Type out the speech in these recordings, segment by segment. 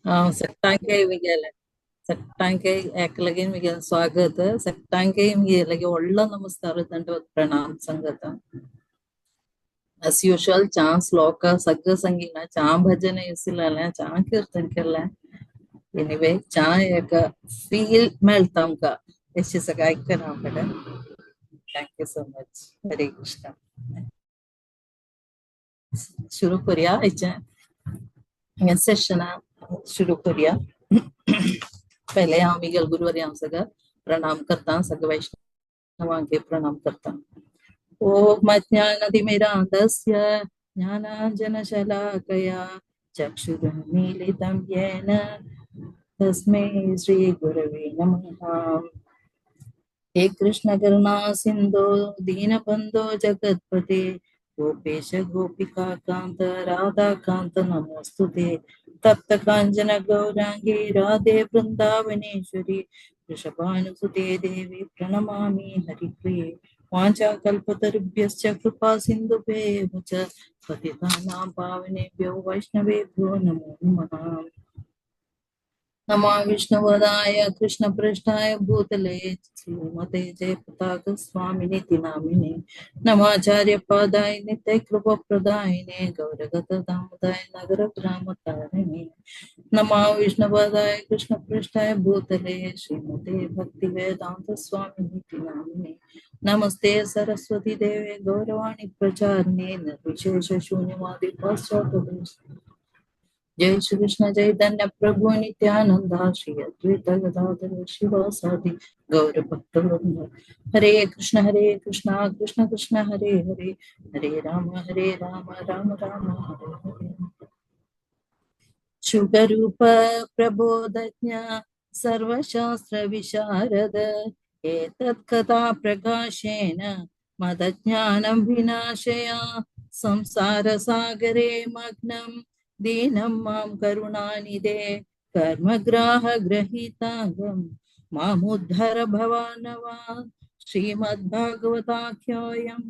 हांव सट्टांकय गेलें सट्टांकय एका लागीं म्हगेलें स्वागत. सट्टांकय म्हगे लागीं व्हडलो नमस्कार, दंडवत प्रणाम सांगता. As usual चा श्लोक सगळं सांगिना, चा भजन येसिलें, चा कीर्तन केलें. एनिवे चा एक फील मेळटा आमकां अशें सगळें आयकना कडेन. Thank you so much. Hare Krishna. सुरू करूया, आयचें सेशन सुरू करूया. पहिले हांव मिगेल गुरुवारी हांव सगळं प्रणाम करता, सगळे वैष्णवांक प्रणाम करता. ओम अज्ञानतिमिरान्धस्य ज्ञानाञ्जनशलाकया चक्षुरुन्मीलितं येन तस्मै श्रीगुरवे नमः. हे कृष्ण करुणा सिन्धो दीनबन्धो जगत्पते गोपेश गोपिका कान्त राधाकान्त नमोऽस्तुते. तप्त काञ्चन गौराङ्गी राधे वृन्दावनेश्वरी वृषभानुसुते देवी प्रणमामि हरिप्रिये. वाञ्छाकल्पतरुभ्यश्च कृपा सिन्धुभ्येव च पतितानां पावनेभ्यो वैष्णवेभ्यो नमो नमः. नमो विष्णुवदाय कृष्णपृष्ठाय भूतले श्रीमते जयपताक स्वामिनिति नामिने. नमाचार्य पादाय नित्य कृपप्रदायिने गौरगत दामोदाय नगर ग्रामतारिणे. नमो विष्णुपदाय कृष्णपृष्ठाय भूतले श्रीमते भक्तिवेदांत स्वामिनिति नामिने. नमस्ते सरस्वती देवे गौरवाणी प्रचारिणे निर्विशेष शून्यवादी पाश्चात्य. जय श्री कृष्ण चैतन्य प्रभु नित्यानंद श्री अद्वैत गदाधर शिवासादि गौर भक्त वृंद. हरे कृष्ण कृष्ण कृष्ण हरे हरे, हरे राम राम राम हरे हरे. शुकरूप प्रबोधज्ञ सर्वशास्त्र विशारद एतत् कथा प्रकाशेन मदज्ञानं विनाशय. संसार सागरे मग्नं दीनं मां करुणानिधे कर्मग्राह ग्रहीतांगं मामुद्धर भवानवा. श्रीमद्भागवताख्योऽयं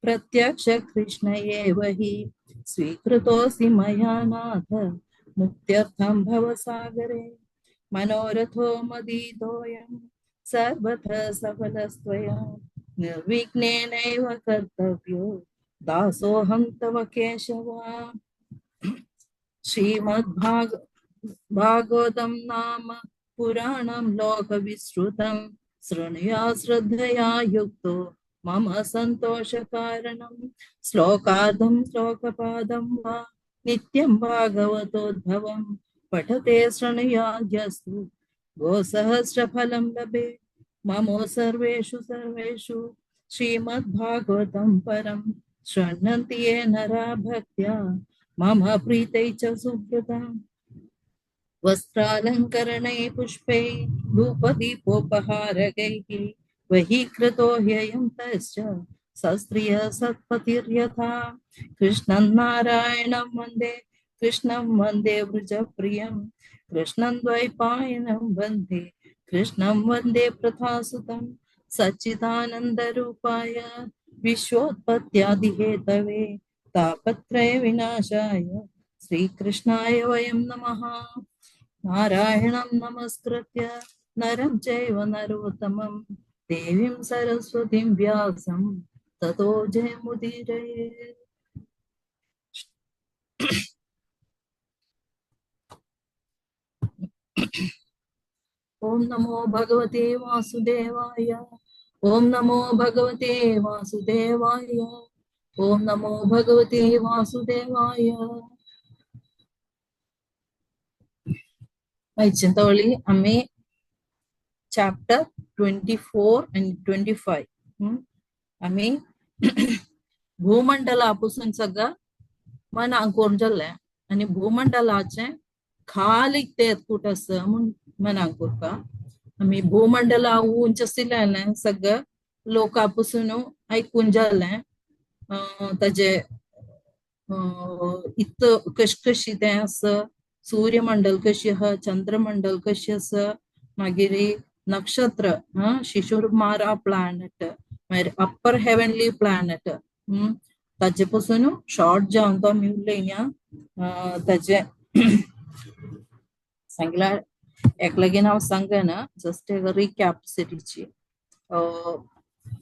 प्रत्यक्ष कृष्ण एव हि स्वीकृतोऽसि मया नाथ मुक्त्यर्थं भवसागरे. मनोरथो मदीतोऽयं सर्वथा सफलस्त्वया निर्विघ्नेनैव कर्तव्यो दासोऽहं तव केशव. श्रीमद्भाग भागवतं नाम पुराणं लोकविश्रुतं शृणुया श्रद्धया युक्तो मम सन्तोषकारणं. श्लोकार्धं श्लोकपादं वा नित्यं भागवतोद्भवं पठते शृणुयाद्यस्तु गोसहस्रफलं लभे. ममो सर्वेषु सर्वेषु श्रीमद्भागवतं परं शृण्वन्ति ये नरा भक्त्या मम प्रीतै च सुव्रता. वस्त्रालङ्करणैः पुष्पैः धूपदीपोपहारकैः वहीकृतो ह्ययं तश्च सस्त्रिय सत्पतिर्यथा. कृष्णं नारायणं वन्दे कृष्णं वन्दे वृजप्रियं कृष्णं द्वैपायनं वन्दे कृष्णं वन्दे प्रथासुतं. सच्चिदानन्दरूपाय विश्वोत्पत्त्यादिहेतवे तापत्रय विनाशाय श्रीकृष्णाय वयं नमः. नारायणं नमस्कृत्य नरं चैव नरोत्तमं देवीं सरस्वतीं व्यासं ततो जयमुदीरये. ओम नमो भगवते वासुदेवाय. ओम नमो भगवते वासुदेवाय. ओम नमो भगवते वासुदेवाय. चिंतावळी आम्ही चॅप्टर 24 आणि 25 आम्ही भूमंडला पासून सगळं मन अंकूर जाल्लें आनी भूमंडलाचें खाली ते कूट आसा म्हूण मन अंकुरपा. आमी भूमंडला उंच आशिल्लें सगळं लोका पासून आयकून जाल्लें ताजे इत कश कशी तें आसा, सूर्यमंडल कशी आहा, चंद्रमंडल कशी आसा, मागीर नक्षत्र शिशुमारा प्लॅनेट, मागीर अप्पर हेवनली प्लॅनेट ताजे पासून शॉर्ट जावन तो आमी उलयया. ताजे सांगला एक लगीन हांव सांगना, जस्ट एक रिकॅप सिरीची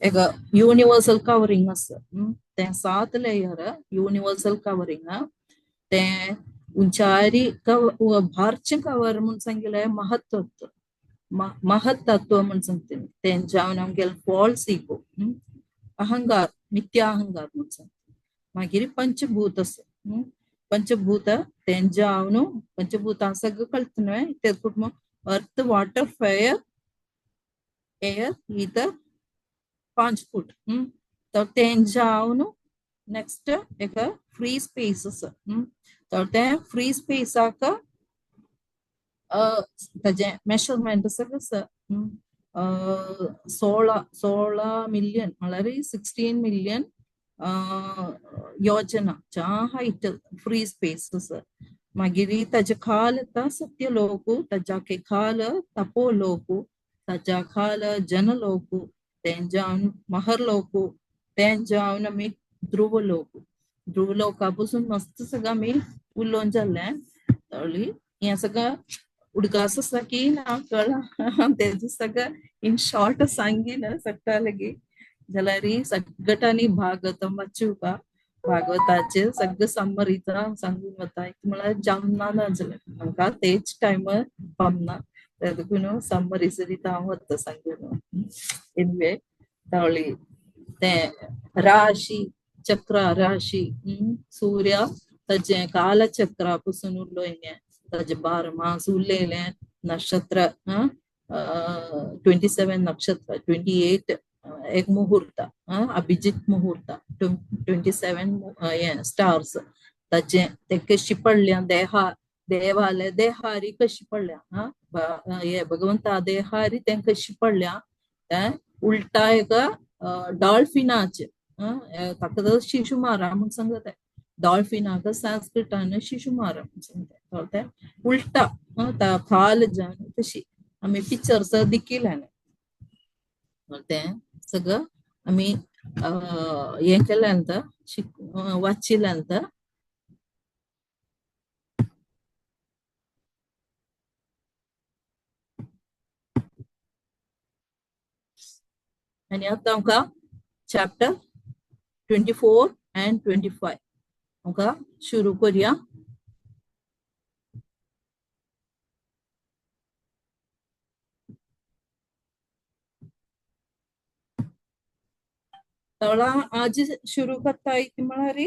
एक युनिवर्सल कवरिंग आसा. तें 7 लेयर युनिवर्सल कवरिंग. तें उंचारी भारचें कवर म्हूण सांगिलें महत्त्व महत्तत्व म्हूण सांगता. तें जावन आमगेले फॉल्स इगो, अहंकार, मिथ्या अहंकार म्हूण सांगता. मागीर पंचभूत आसा. पंचभूत तें जावन पंचभूतां सगळें कळटा न्हय ते कुटुंब earth, water, fire, air, ether, 5 foot. तर तें जावन नेक्स्ट एक फ्री स्पेस आसा. तर तें फ्री स्पेसाक ताजें मेजरमेंट सगळें आसा. 16 मिलियन म्हळ्यार 16 मिलियन योजना च्या हायट फ्री स्पेस आसा. मागीर ताजे खाल येता सत्यलोक, ताज्या खाल तपोलोक, ताज्या खाल जनलोक, तें जावन महरलोक, तें जावन आमी ध्रुवलोक. ध्रुवलोका पसून मस्त सगळं आमी उलोवन जालें. हें सगळं उडगास आसा की ना कळ्ळां तेजें सगळं इन शॉर्ट सांगीन सगळ्या लागीं जाल्यार सगळ्यांनी भागवतम वाचुका. भागवताचे सगळं समरीचा सांगून वता म्हळ्यार जमना ना जाल्यार आमकां तेच टायमार पावना, देखून समरीच दिता हांव वता सांगून. एनिवे तावळी तें राशी चक्र, राशी सूर्य ताजें कालचक्र पसून उलोयलें, ताजें 12 मास उलयलें, नक्षत्र 27 नक्षत्र, 28 एक मुहूर्त, अभिजित मुहूर्त, 27 स्टार्स ताजें ते कशी पडल्या, देहा देवाले देहारी कशी पडल्या, हे भगवंता देहारी तें कशी पडल्या. तें उल्टा एक डॉल्फिनाचे ताका शिशुमारा म्हूण सांगता. डॉल्फिनाक संस्कृतान शिशुमारा म्हूण सांगता. तें उल्टा खाल जावन तशी आमी पिक्चर्स दिकिल्यान तें सगळं आमी हें केल्यान वाचिल्यान. आनी आतां आमकां चॅप्टर 24 and 25 आमकां सुरू करुया. तळा आज सुरू करता ती म्हळ्यार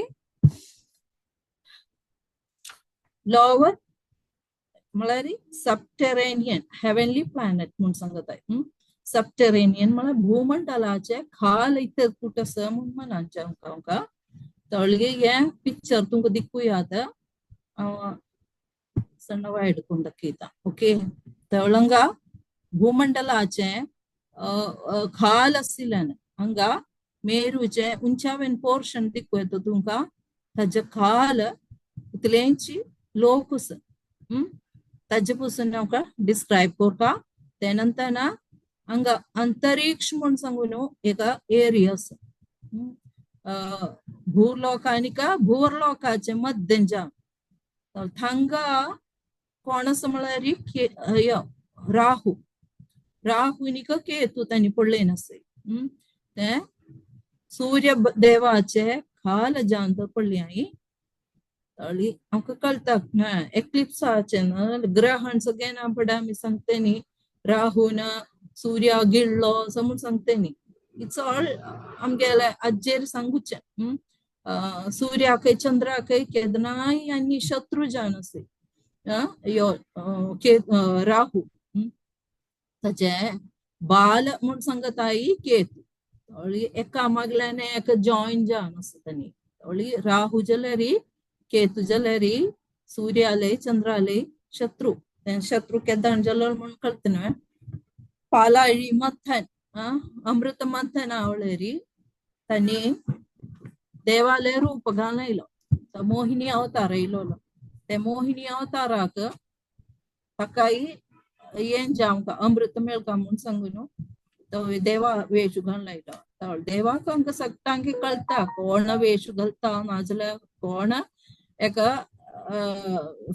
लोवर म्हळ्यार सबटेरेनियन हेवनली प्लॅनेट म्हूण सांगताय. सबटेरेनियन म्हळ्यार भूमंडलाचे खाल इतर कूट आसा म्हूण म्हणाचे आमकां. आमकां तळगे हें पिक्चर तुमकां दिकूया आतां सಣ್ण वायट करून दाखयता. ओके, तळंगा भूमंडलाचे खाल आशिल्ल्यान हांगा मेरूचे उंचावेन पोर्शन दिकू येता तुमकां. ताजे खाल इतलेंची लोक आसा. ताजे पसून आमकां डिस्क्रायब करपा. ते नंतर हांगा अंतरिक्ष म्हूण सांगू न्हू एका एरिया आसा. भूलोक आनी का भूर्लोकाचे मध्यम जावन थांगा कोण आसा म्हळ्यार राहू. राहू आनी केतू तांणी पडलें आसा. तें सूर्य देवाचे खाल जावन तर पडली आई. आमकां कळटा एक्लिप्साचे ग्रहण सगळें ना पडा आमी सांगते न्ही, राहून सूर्य गिळ्ळो असो म्हूण सांगते न्ही. It's all आमगेले आजेर सांगूचें. सूर्याकय चंद्राकय केदनाय आनी शत्रू जावन आसा यो राहू. ताजें बाल म्हूण सांगताय केतू. एका मागल्यान एक जॉईन जावन आसा तांणी. राहू जाल्यार केतू जाल्यार सूर्यालय चंद्रालय शत्रू. शत्रू केदन जालो म्हूण कळटा न्हय. पालाळी मंथन, अमृत मंथन आवळेरी तांणी देवालय रूप घालयलो. मोहिनी अवतार येयलो. ते मोहिनी अवताराक ताकाय हें जावंक अमृत मेळका म्हूण सांगू न्हू तो देवा वेश घालयलो. देवाक आमकां सगळ्यांक कळटा कोण वेश घालता नाजाल्यार कोण एका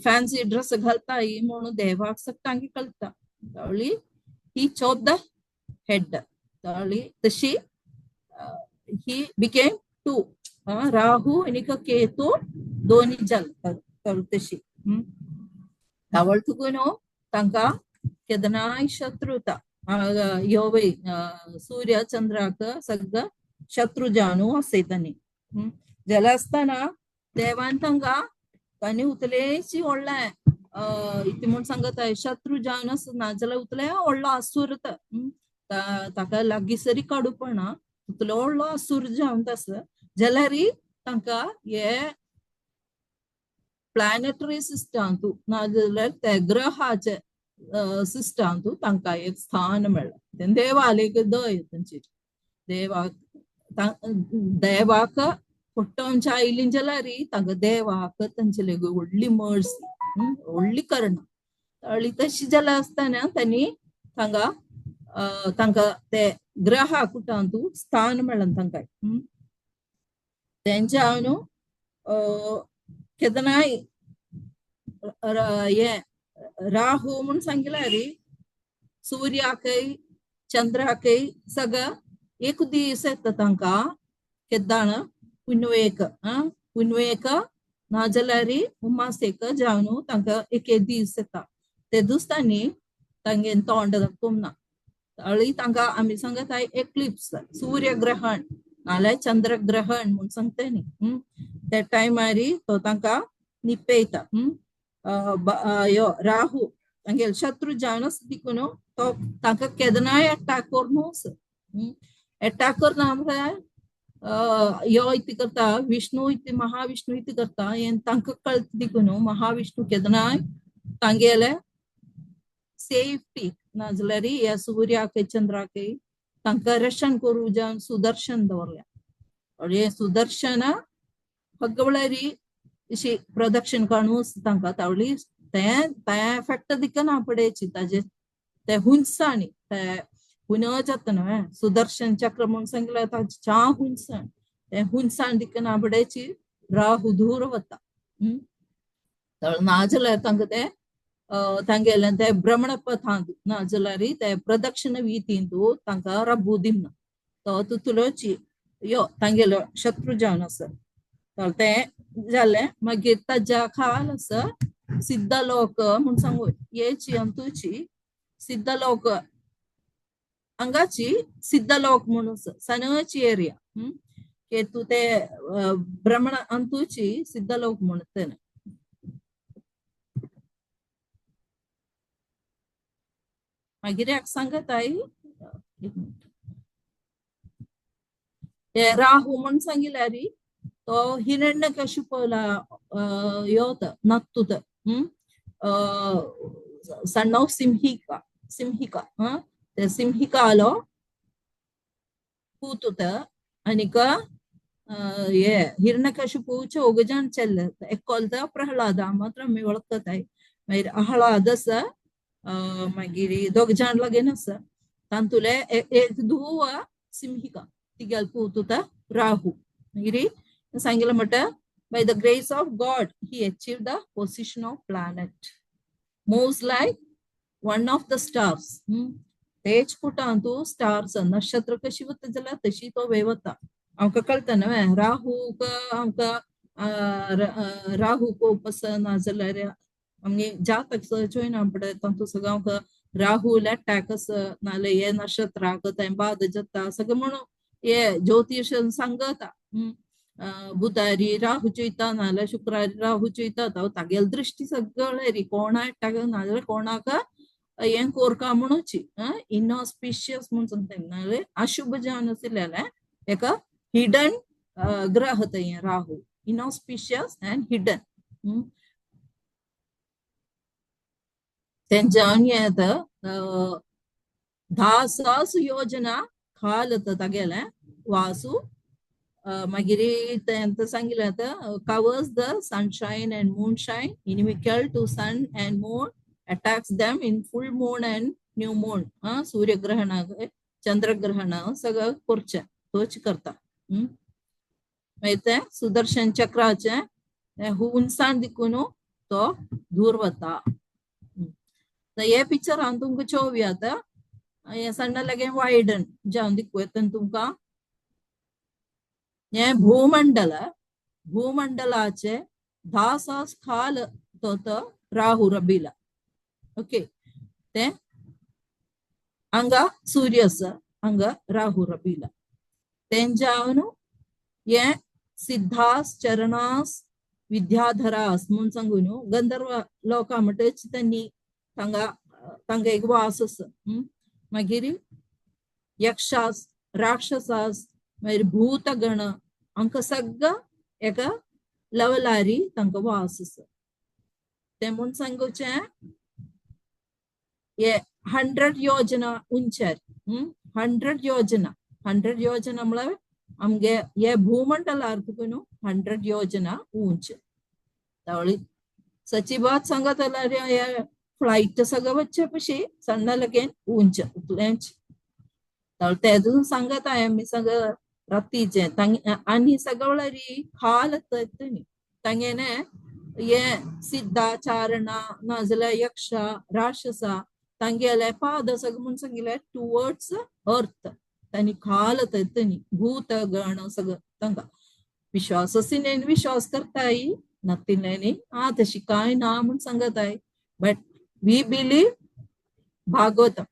फॅन्सी ड्रेस घालताय म्हणून देवाक सगटांकी कळटा. तावळी ही चॉप the head. तावळी तशी he became to Rahu आनी केतू दोनी जाल तशी. तावळ तुका न्हू तांकां केदनाय शत्रुता यो वय सूर्य चंद्राक सगळं शत्रू जाणू आसयतानी. जालें आसतना देवान तांकां तांणी उतलेची व्हडलें इतलें म्हूण सांगता शत्रू जावन आसना जाल्यार उतले व्हडलो आसूर ताका लागीं सरी काडूपणा उतलो व्हडलो आसूर जावन आसा जाल्यार तांकां हे प्लॅनेटरी सिस्टम नाजाल्यार ते ग्रहाचे सिस्टम तांकां एक स्थान मेळ्ळें. देवाले दय तांची देवाक देवाक फुटोवच्या आयली जाल्यार तांकां देवाक तांचे व्हडली मर्सी व्हडली करणा. तावळी तशी जाल्या आसतना तांणी तांकां तांकां ते ग्रहा कुटांतू स्थान मेळ्ळें तांकां. तेंच्या न्हू केदनाय हे राहू म्हूण सांगिल्यार सूर्याकय चंद्राकय सगळं एक दीस येता तांकां केद्दाण पुनवेक पुनवेक नाजाल्यार उमासेक जावन तांकां एक दीस येता. ते दिसांनी तांगे तोंड दाखोवना. तावळी तांकां आमी सांगता एक्लिप्स सूर्यग्रहण नाल्यार चंद्रग्रहण म्हूण सांगता न्ही. त्या टायमार तो तांकां निपयता. यो राहू तांगेले शत्रू जावन आसा देखून तो तांकां केदनाय अटॅक करून अटॅक करना म्हळ्यार यो इतलें करता विष्णू इतलें महाविष्णू इतलें करता हें तांकां कळटा देखून महाविष्णू केदनाय तांगेले सेफ्टी नाजाल्यार ह्या सूर्याक चंद्राक तांकां रक्षण करूं जावन सुदर्शन दवरल्या. हे सुदर्शन हगवळरी अशी प्रदक्षिण काडून तांकां तावळी तें तें एफेक्ट दिकना पडेची ताजे ते हुनसाणी ते हुन जाता न्हय सुदर्शन चक्र म्हूण सांगल्यार ताचे च्या हुनसाण ते हुनसाण दिकना पडेची राहू दूर वता. नाजाल्यार तांकां ते तांगेलें ते भ्रमणपथांत नाजाल्यार ते प्रदक्षिण वितींतू तांकां रब्बू दिना तो तुतुलोची यो तांगेलो शत्रू जावन आसा. तें जालें मागीर ताज्या खाल आसा सिद्धलोक म्हूण सांगू हेची अंतूची सिद्धलोक हांगाची सिद्धलोक म्हूण आसा सनची एरिया केतू ते भ्रमण अंतूची सिद्धलोक म्हूण तें. मागीर एक सांगताय राहू म्हूण सांगिल्यार तो हिरण्यकशिपूला यो नत्तुत सण ऑफ सिंहिका सिंहिका ते सिंहिकालो पूतुत आनीक हे हिरण्यकशिपूचे ओगजान चेल्ले एक्कोलता प्रहलाद मात्र आमी वळखताय. मागीर आह्लाद आसा मागीर दोग जाण लागीं आसा तातूंतले एक धुव सिंहिका तिगेलो पूत राहू. मागीर सांगिल्लें म्हणटा by the grace of God he achieve the position of planet moves like one of the stars. तेच कुटांतू स्टार्स नक्षत्र कशी वता जाल्यार तशी तो वेवता. आमकां कळटा न्हय राहूक आमकां राहू कोप आसा नाजाल्यार आमगे जातक चोयना पडटा तातूंत सगळं आमकां राहू अटॅक आसा नाजाल्यार हे नक्षत्राक तें बाद जाता सगळें म्हणून हे ज्योतिश सांगता. बुधारी राहू चोयता नाजाल्यार शुक्रारी राहू चोयता तागेली दृश्टी सगळे कोणा अटॅक नाजाल्यार कोणाक हें कोरका म्हणूची इनऑस्पिशियस म्हूण सांगता नाजाल्यार अशुभ जावन आशिल्लें एका हिडन ग्रह तें राहू इनऑस्पिशियस अँड हिडन. तेंच्यान येता 10 योजना खाल तागेलें वासू. मागीर तें सांगिल्लें आतां covers the sunshine and moonshine inimical to sun and moon attacks them in full moon and new moon. सूर्यग्रहण चंद्रग्रहण सगळं करचें तोच करता. मागीर तें सुदर्शन चक्राचें हुनसाण दिकून तो दूर वता. हे पिक्चरान तुमकां चोवया आतां हें सण्ण लगे वायडन जावन दिकू येता तुमकां. हें भूमंडल, भूमंडलाचे 10 खाल तो राहु रबीला. ओके, ते हांगा सूर्य आसा, हांगा राहु रबीला. तेंजावन हे सिद्धास चरणास विद्याधरास म्हूण सांगू न्हू गंधर्व लोकां म्हणटच तांणी तांगा तांगा एक वास आसा. मागीर यक्षास राक्षसास मागीर भूतगण हांकां सगळं एका लेवलारी तांकां वास आसा. तें म्हूण सांगूचें हे 100 योजना उंचार. 100 योजना, 100 योजना म्हळ्यार आमगे हे भूमंडलार तुका न्हू 100 योजना उंच. तावळी सचिबात सांगत जाल्यार हे फ्लायट सगळं वच्चे पशी सण्ण लगेन उंच उतलेंच. तावळ तेजून सांगत आमी सगळं रातीचें आनी सगळ्यारी खाल न्ही तांगेने हे सिद्धाचारणा नाजाल्यार यक्ष राक्षसा तांगेले पाद सगळं म्हूण सांगिल्लें टुवर्ड्स अर्थ. तांणी खाल न्ही भूत गण सगळं तांकां विश्वास आशिल्ल्यान विश्वास करताय, नातिल्ल्यानी आं तशी कांय ना म्हूण सांगताय. But we believe Bhagavatam.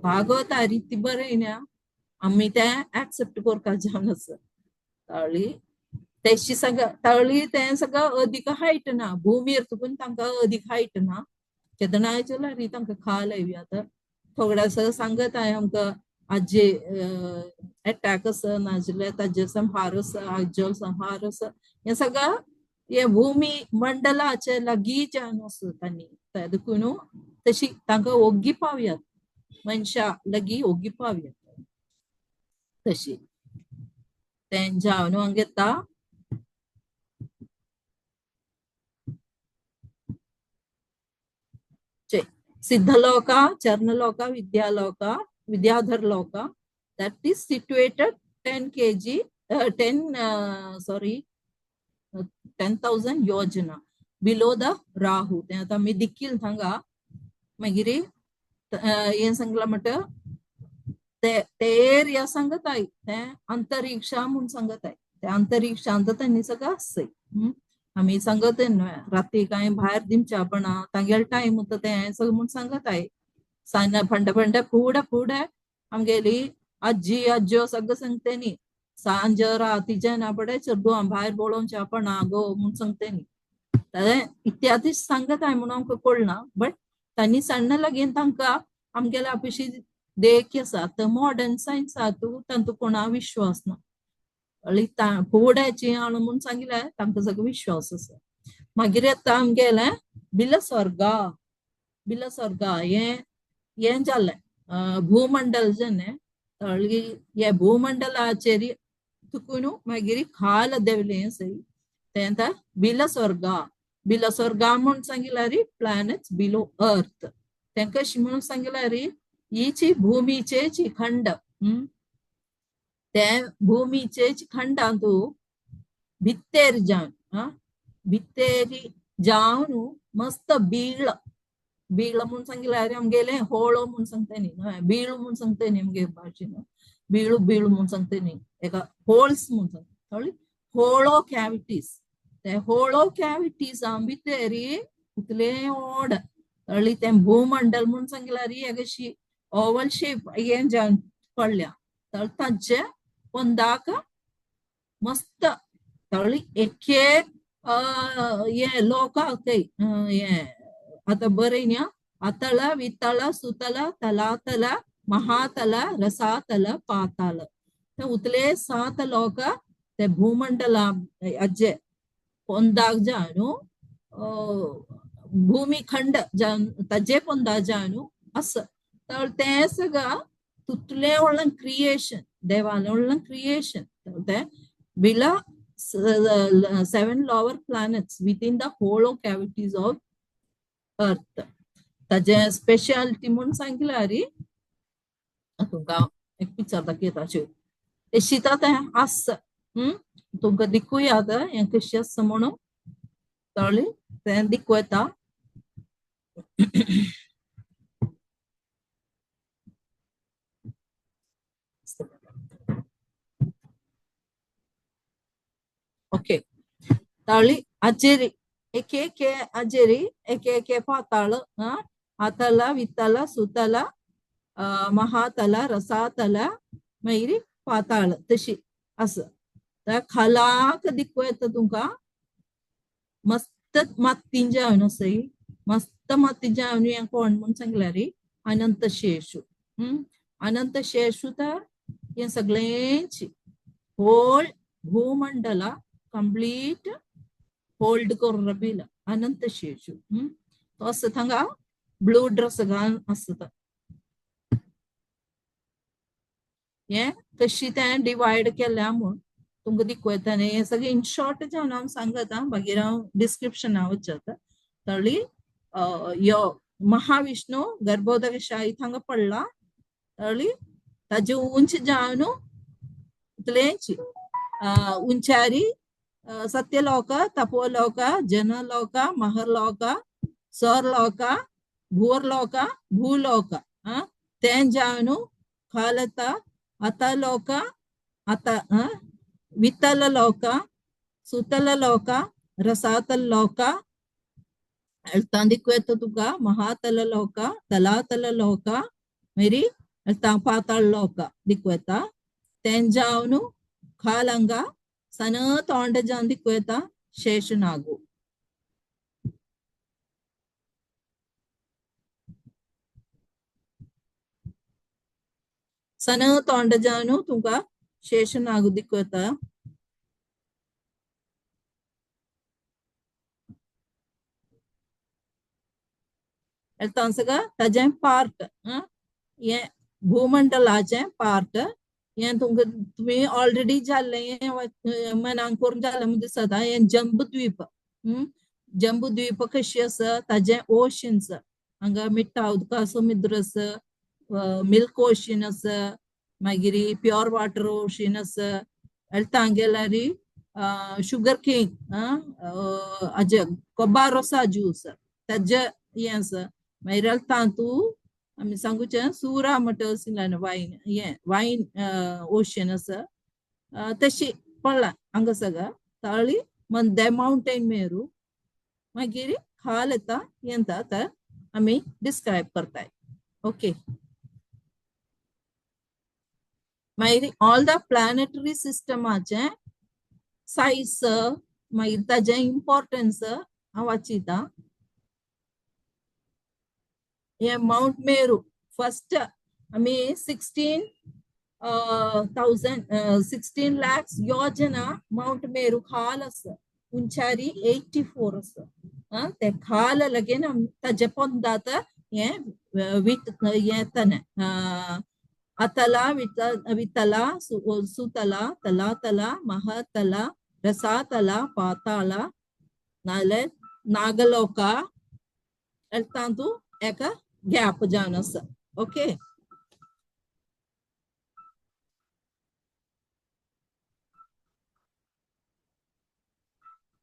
Bhagavata रिती बरें न्ही आमी तें एक्सेप्ट करपाक जावन आसा. तावळी तेशी सगळं तावळी तें सगळं अदीक हायट ना भूमीर तुकून तांकां अदीक हायट ना केदनाय चल्यार तांकां खाल येवया. आतां थोड्या सगळं सांगत हांवें आमकां आजे एटॅक आसा नाजाल्यार ताजे संहार आसा, आज्जो संहार आसा, हें सगळं हे भूमी मंडलाचे लागीं जावन आसा तांणी. देखून तशी तांकां ओग्गी पावयात, मनशां लागीं ओग्गी पावयात तशी तें जावन हांगा येता. Siddhaloka, Charnaloka, Vidyaloka, Vidyadhar Loka, that is situated 10 kg, 10,000 yojana below the Rahu. तें आतां आमी दिकील थांगा. मागीर हें सांगलां म्हणटा ते एरिया सांगताय, तें अंतरिक्षा म्हूण सांगताय. ते अंतरिक्षांत तांणी सगळं आसय. आमी सांगत न्हय राती कांय भायर दिमच्या पण तांगेले टायम उरता तें सगळें म्हूण सांगताय. सायना फंड फंड फुडें फुडें आमगेली आजी आज्यो सगळें सांगते न्ही सांज रातीचे ना पडे चेडवां भायर पळोवचें पण गो म्हूण सांगते न्ही. तें इत्यादी सांगताय म्हणून आमकां कळना, बट तांणी सण्ण लागीं तांकां आमगेल्या आपशी देख आसा. आतां मॉडर्न सायन्स आहा तूं तांतूं कोणा विश्वास ना. फुड्याची हाणू म्हूण सांगिल्लें तांकां सगळो विश्वास आसा. मागीर येता आमगेलें बिलस्वर्गा. बिलस्वर्गा हें हें जालें भूमंडल जालें. तळी हे भूमंडलाचेर तुकून मागीर खाल देंवलें सई तें आतां बिलस्वर्गा. बिलस्वर्गा म्हूण सांगिल्यार प्लॅनेट्स बिलो अर्थ. तें कशें म्हणून सांगिल्यार हीची भूमीचेची खंड, ते भूमीचेच खंडांतू भित्तेर जावन भित्तेरी जावन मस्त बीळ बीळ म्हूण सांगिल्यार आमगेलें होळो म्हूण सांगता न्ही, बीळ म्हूण सांगता न्ही आमगे भाशेन, बीळू बीळ म्हूण सांगता न्ही, एका होल्स म्हूण सांगता. होळो कॅविटीज, ते होळो कॅविटीज भितेरी इतलें ओड तळी तें भूमंडल म्हूण सांगिल्यार अशी ओवल शेप हें जावन पडल्या. तळ ताजे पोंदाक मस्त तळी एके हे लोक हे आतां बरें न्ही. अतळ वितळ सुतल तलातल महातल रसातल पाताल ते उतले 7 लोक ते भूमंडला अज्जे पोंदाक जावन भूमिखंड जावन ताजे पोंदा जावन आसा. तर तें सगळं तुतलें व्हडलें क्रिएशन देवालें व्हडलें क्रिएशन. तें बिला 7 lower planets within the hollow cavities of earth. ताजें स्पेशालिटी म्हूण सांगल्यार तुमकां एक पिक्चर दाखयता शीता तें आसा. तुमकां दिकूया आतां हें कशें आसा म्हणून. तळी तें दिकवता. ओके ताळी अजेरी एक एक अजेरी एक एक पाताळ अतल वितल सुतल महातल रसातल मागीर पाताळ तशी आसा. खालाक दिकवता तुमकां मस्त मातीन जावन आसा मस्त माती जावन हें कोण म्हूण सांगल्यार अनंत शेषू. अनंत शेषू तर हें सगळेंच होल भूमंडला कंप्लीट होल्ड करून बिल अनंत शेषू. तो आसा थांगा ब्लू ड्रेस घालून आसता. हें कशी तें डिवायड केल्या म्हूण तुमकां दिकवता. हें सगळें इन शॉर्ट जावन हांव सांगता, मागीर हांव डिस्क्रिप्शना वचता. तळी यो महाविष्णू गर्भोदकशाही थांगा पडला. तळी ताजे उंच जावन इतलेंच उंचारी सत्यलोक तपोलोक जनलोक महर्लोक स्वर्लोक भूर्लोक भूलोक तें जावन खालता अतलोक अत वितललोक सुतललोक रसातलोक दिक्वेता तुका महातललोक तलातललोक मेरी पाताळ लोक दिक्वेता. तें जावन खालंगा सन तोंड जावन दिक्वेता शेषनागु. सन तोंड जावन तुमकां शेषनागु दिक्वेता. सगळं ताजें पार्ट हें भूमंडलाचें पार्ट हें तुमकां तुमी ऑलरेडी जाल्लें मनांक करून जालें म्हूण दिसता. हें जंबूद्वीप. जंबूद्वीप कशी आसा ताजें ओशन्स हांगा मिठा उदका समुद्र आसा, मिल्क ओशन आसा, मागीर प्योर वॉटर ओशन आसा. तांगेल्यार शुगर केन हाजे कोबारोसा ज्यूस ताजे हें आसा. मागीर तातूं आमी सांगूचें सुरा म्हणटा आशिल्लें वायन हें वायन ओशन आसा तशी पडला हांगा सगळं. ताळी मंदे माउंटेन मेरू मागीर खाल येता येता तर आमी डिस्क्रायब करताय. ओके मागीर ऑल the planetary सिस्टमाचें सायज मागीर ताजें इम्पॉर्टन्स हांव वाचिता. हे माउंट मेरू फर्स्ट आमी 16,000 16 lakhs योजना माउंट मेरू खाल आसा, उंचारी 84 आसा. ते खाल लगेन ताजे पोंदात हें वित येतने अतला वितला सुतला तलातला महातला रसातला पाताळ नाले नागलोका तांतू एका गॅप जावन आसा. ओके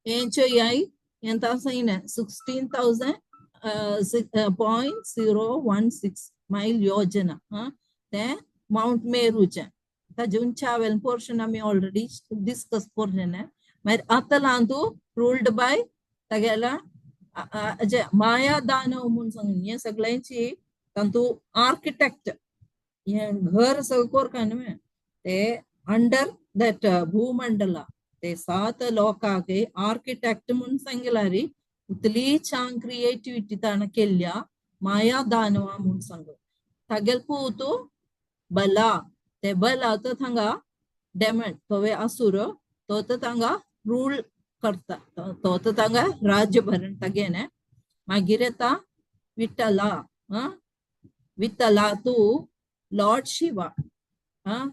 हें चोयाय ఎంత 16,000.016 मायल योजना तें माउंट मेरूचें. ताजें उंचावेलें पोर्शन आमी ऑलरेडी डिस्कस करून. मागीर अतलांतू रुल्ड बाय तागेल्या माया दानव म्हूण सांगून हें सगळ्यांची तातूं आर्किटेक्ट हें घर सगळें कोरका न्हू ते अंडर that भूमंडला ते सात लोकांक आर्किटेक्ट म्हूण सांगल्यार इतली छान क्रिएटिविटी ताणें केल्ल्या माया दानवा म्हूण सांग. तागेल पूत बला ते बला तर थांगा डेमन तोवे असुर तो तर थांगा रूल करता, तो तर थांगा राज्य भरण तागेने. मागीर येता विठ्ठला. विठ्ठला तू Lord Shiva.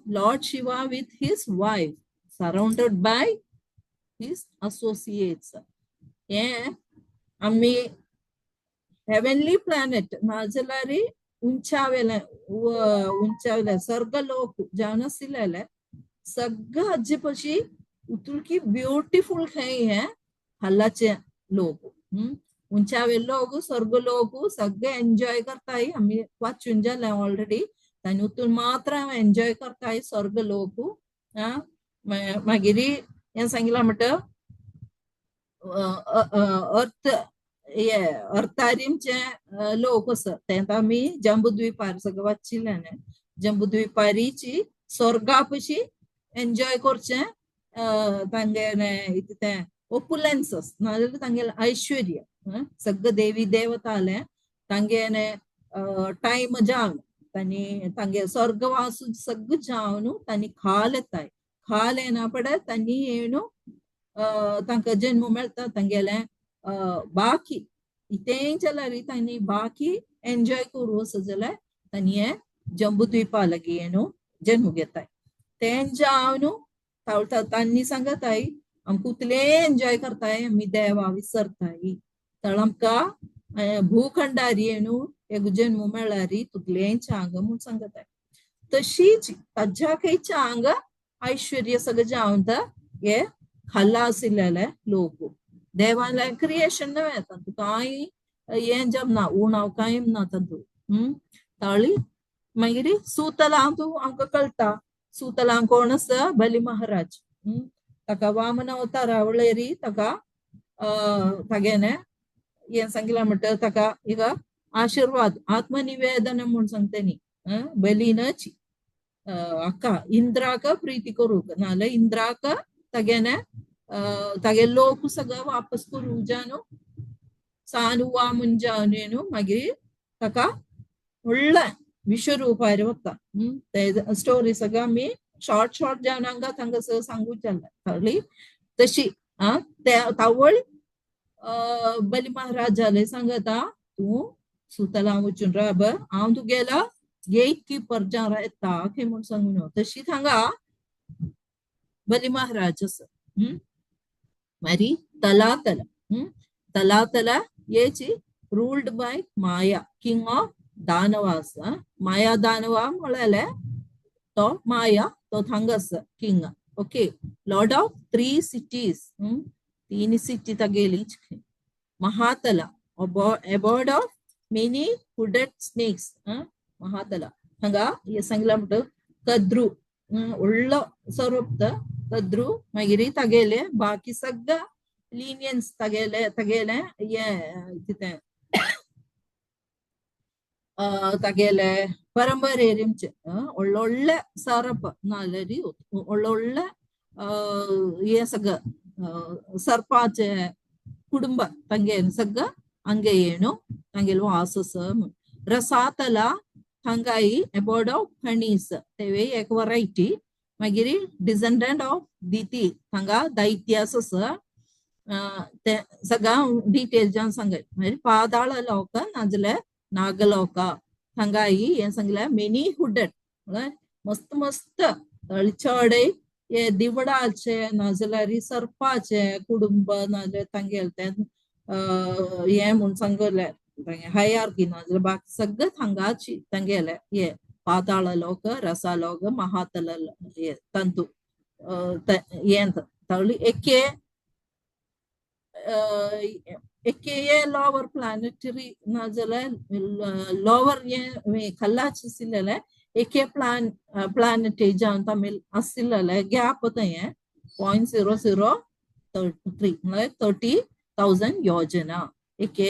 Lord Shiva with his wife surrounded by his associates. हें आमी हेवनली प्लॅनेट नाजाल्यार उंचावेलें उंचावेलें स्वर्गलोक जावन आशिल्लें सगळं हाजे पशी उतुलकी ब्युटिफूल खंय हें हालाचें लोक. उंचावे लोक स्वर्ग लोक सगळे एन्जॉय करताय. आमी वाचून जालें ऑलरेडी. तांणी उतून मात्र एन्जॉय करताय स्वर्ग लोक. मागीर हें सांगिलां म्हणटा अर्थ हे अर्थारीमचे लोक आसा तें आमी जंबूद्वीपार सगळें वाचिल्लें. जंबूद्वीपारीची स्वर्गा पशी एन्जॉय करचें तांगेलें इतें तें ओपुलेन्स नाजाल्यार तांगेलें ऐश्वर्य सगळें देवी देवतालें तांगेलें टायम जावन तांणी तांगे स्वर्गवास सगळें जावन तांणी खाल येताय. खाल येना पडे तांणी येवन तांकां जन्म मेळटा तांगेलें बाकी इतेंय जाल्यार तांणी बाकी एन्जॉय करूं आसा जाल्यार तांणी हें जंबूद्वीपा लागीं येवन जन्म घेताय. तें जावन तांणी सांगताय आमकां उतले एन्जॉय करताय आमी देवा विसरताय. तळ आमकां भूखंडारी येवन एक जन्म मेळ्ळारी तुगलें चांग म्हूण सांगताय. तशीच ताज्या खंय चांग ऐश्वर्य सगळें जावन हे खाला आशिल्ले लोक. देवालें क्रिएशन न्हय तातूंत कांय हें जमना उणाव कांय ना तातूंत. ताळी मागीर सुतलां तूं आमकां कळटा. सुतलां कोण आसा? बली महाराज. ताका वामन अवतारा वळेरी ताका तागेलें हें सांगिलां म्हणटा ताका एक आशिर्वाद आत्मनिवेदन म्हूण सांगता न्ही. बलीनच अक्का इंद्राक प्रीती करूंक नाजाल्यार इंद्राक तागेलें तागे लोक सगळें वापस करूंक जाय न्हू सानुवा मुंजावन न्हू मागीर ताका व्हडलें विश्वरूपार वता. ते स्टोरी सगळें आमी शॉर्ट शॉर्ट जावन हांगा तांकां सांगूंक जालें. कळ्ळी? तशी तावळ बली महाराजाले सांगता तूं सुतला वचून राब हांव तुगेलो गेट किपर जावन येता खंय म्हूण सांगून. तशी हांगा बली महाराज आसा. मागीर तलातल. तलातल हेची ruled by Maya king of Danavas. Maya Danava म्हळ्यार तो माया तो थांगा आसा king. Okay, lord of 3 cities. 3 city तागेली. Mahatala abode of many hooded snakes. Mahatala हांगा हे सांगलां म्हणटा कद्रू व्हडलो सोरोप कद्रू. मागीर तागेले बाकी सगळें लिनियन्स तागेले तागेले हें कितें तागेले परंपरेचे व्हडले सोरोप नाजाल्यार व्हडले हें सगळें सर्पाचे कुटुंब तांगे सगळें हांगे येवन तांगेलो वास आसा. रसातला हांगाय एबोर्ड ऑफ हनीस तेवूय एक वरायटी. मागीर डिसेंडंट ऑफ दिती हांगा दैत्यास आसा. ते सगळें डिटेल जावन सांगय. मागीर पाताळ लोक नाजाल्यार नागलोक हांगाय हें सांगलें मेनी हुडेड म्हळ्यार मस्त मस्त चडय हे दिवडाचे नाजाल्यार सर्पाचे कुटुंब नाजाल्यार तांगेलें तें हें म्हूण सांगलें हायार्की नाजाल्यार बाकी सगळें हांगाची तांगेलें हे पाताळ लोक रसालोक महातल हे तंतू हें तावळी एके एके लोवर प्लानेटरी नाजाल्यार लोवर हें खल्लाच आशिल्लें एके प्लानेट जावन तमीळ आशिल्लें गॅप हें 0.0033 म्हळ्यार 30,000 योजना एके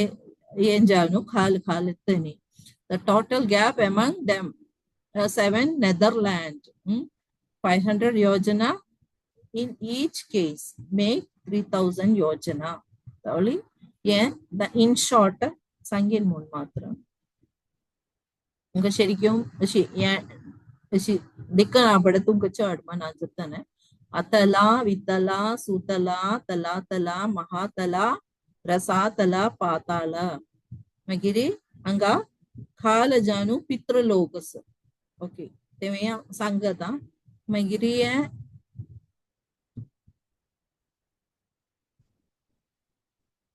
हें जावन खाल खाल येतनी. The total gap among them 7 Netherland 500 yojana in each case make 3,000 yojana. तावळी हें इन शॉर्ट सांगीन म्हूण मात्र तुमकां शरिक्यूम अशी हें अशी दिकना पडे तुमकां चड मनान जाता. अतला वितला सुतला तलातला महातला रसातला पाताळ. मागीर हांगा खाल जावन पितृलोक आसा. ओके, तें सांगता. मागीर हें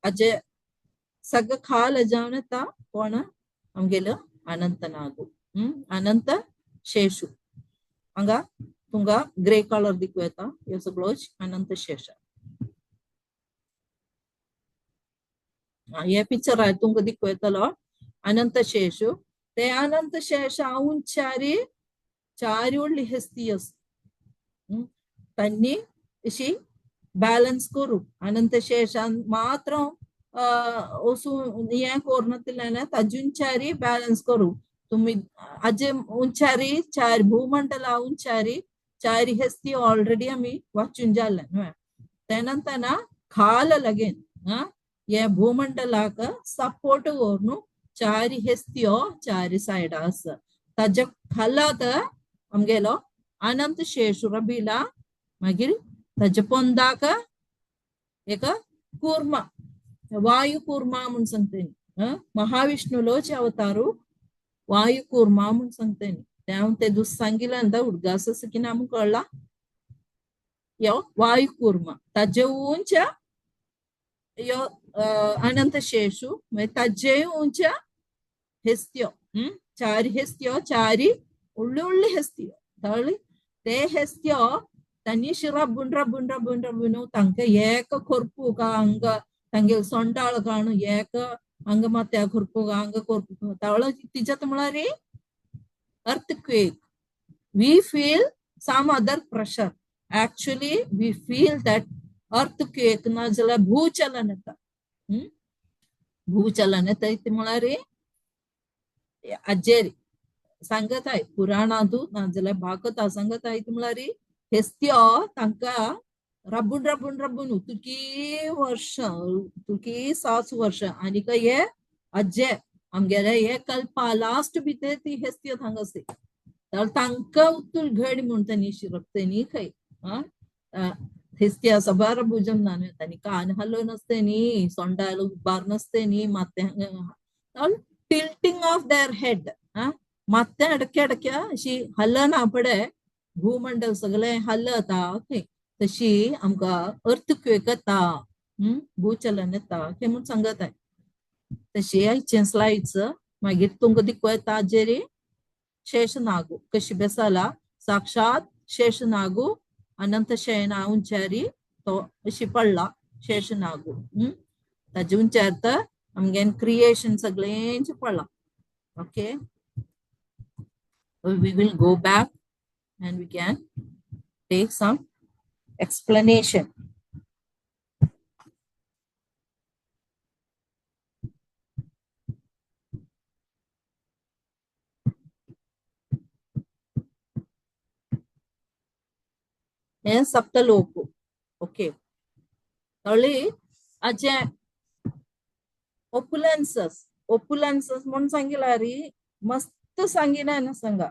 अजे सगळं खाल जावन येता कोण आमगेलो अनंतनागू. अनंत शेषू. हांगा तुमकां ग्रे कलर दिकू येता ह्यो सगळ्यो अनंत शेष. हे पिक्चर तुमकां दिखयतलो अनंत शेषु. ते अनंत शेष उंचारी चारी व्हडली हेस्ती आसा. तांणी अशी बॅलन्स करू अनंत शेषान मात्र वचून हें करूं ताजी उंचारी बॅलन्स करू. तुम्ही आजे उंचारी चार भूमंडला उंचारी चारी हेस्ती ऑलरेडी आमी वाचून जाले न्हय. ते नंतर खाल लागेन हे भूमंडलाक सपोर्ट करून चारी हेस्त्यो चारी सायडा आसा. ताज्या खाला तर आमगेलो अनंत शेष रबिला. मागीर ताज्या पोंदाक एक कूर्मा वायु कूर्मा म्हूण सांगता. महाविष्णुलोच अवतारू वायु कूर्मा म्हूण सांगता. ते हांव ते दुस सांगिल्लें आतां उडगास आसा की ना आमकां कळ्ळा. यो वायु कूर्मा ताजे उंच यो अनंत शेषु मागीर ताजेय उंच हेस्त्यो. चारी हेस्त्यो चारी व्हडल्यो व्हडल्यो हेस्त्यो कळ्ळी. ते हेस्त्यो तांणी रब्बून रब्बून रब्बून रब्बून तांकां एक कोरपूक हांगा तांगेले सोंडाळ काणू एक हांगा माथ्या कोरपूक हांगा कोरपूक तावळ तिच्यात म्हळ्यार earthquake. We feel some other pressure. Actually we feel that earthquake ना जाल्यार भूचलन येता. भूचलन येता ती म्हळ्यार आजेर सांगत आहे पुराणांतू नाजाल्यार भागवता सांगत आहे ती म्हळ्यार हेस्त्यो तांकां रब्बून रब्बून रब्बून तुकी वर्ष तुकी 7 वर्ष आनीक हे आजे आमगेले हे कल्पा लास्ट भितर ती हेस्त्यो थांग आसता. तर तांकां उत्तुल घड म्हूण तांणी शिरप तेणी खंय हेस्त्या सबार भुजम ना न्हय तांणी कान हालोवन आसता न्ही सोंडाल उबार नासता न्ही माथ्या टिल्टिंग ऑफ there head माथ्या अडक्या अडक्या अशी हलना पडे भूमंडल सगळें हलता खंय तशी आमकां अर्थक्वेक येता भूचलन येता हें म्हूण सांगत आहे. तशी आयचें स्लायड्स मागीर तुमकां दिको येता जेरी शेषनागु कशी बेसाला साक्षात शेषनागु अनंत शयना उंचारी तो अशी पडला शेषनागु. ताजे उंचार तर आमगे क्रिएशन सगळेंचे पडला. Okay, we will go back and we can take some explanation. हे सप्तलोक. ओके, कळ्ळी. आजे ओपुलन्सस ओपुलन्सस म्हणून सांगितलं री मस्त सांगिना ना सांगा.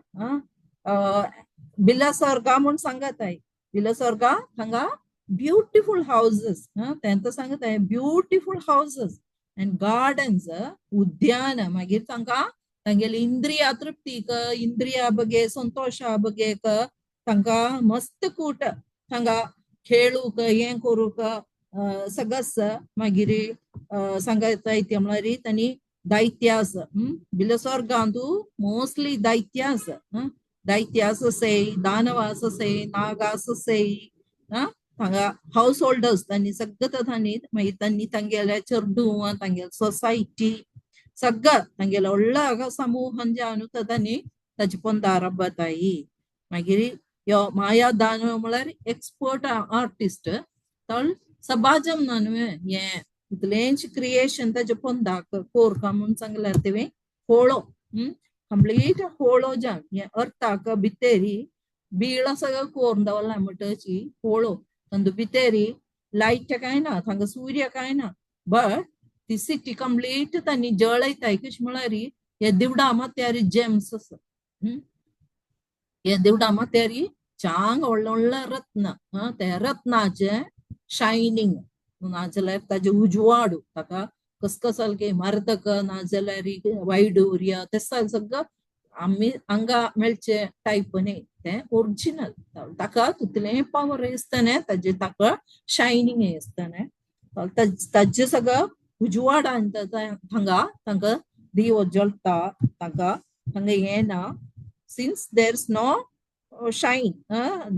बिलस्वर्गा म्हणून सांगत आहे. बिलस्वर्गा हांगा ब्युटिफुल हाऊसेस तेंत सांगत आहे ब्युटिफुल हाऊसेस अँड गार्डन्स उद्यान. मागीर तांकां तांगेली इंद्रिया तृप्तीक इंद्रिया बगे संतोषा बगेक तांकां मस्त कूट थांगा खेळूक हें करूक सगळंच. मागीर सांगता येता म्हळ्यार तांणी दैत्यास बिलस्वर्गांतू मोस्टली दैत्यास दैत्यास असे दानवास असे नागास असे हांगा हाऊस होल्डर्स तांणी सगळं तांणी मागीर तांणी तांगेल्या चेडूं तांगेले सोसायटी सगळं तांगेलो व्हडलो समूह जावन तांणी ताचे पोंदा रब्बताई. मागीर यो माया दानव म्हळ्यार एक्सपर्ट आर्टिस्ट तळ सबाजम ना न्हय हें इतलेंच क्रिएशन ताजे पोंदाक कोरका म्हूण सांगल्यार तेवें होळो कंप्लीट होळो जावन हें अर्थाक भितेरी बीळ सगळं कोरून दवरला म्हणटची होळो तांदू भितेरी लायट काय ना थांगा सूर्य काय ना बट ती सिटी कंप्लीट तांणी जळयताय कशें म्हळ्यार हे दिवडा माथ्यार जेम्स आसा. हे दिवडा माथ्यार चांग व्हडलें व्हडलें रत्न त्या रत्नाचें शायनींग नाजाल्यार ताजे उजवाड ताका कसकसारके मर्दक नाजाल्यार वैडूर्य ते सगळं आमी हांगा मेळचे टायप न्ही तें ओरिजिनल ताका तितलें पावर आसतना ताजे ताका शायनींग आसतना ताजे सगळं उजवाडान हांगा तांकां दिवो जळटा तांकां हांगा येना. Since there is no shine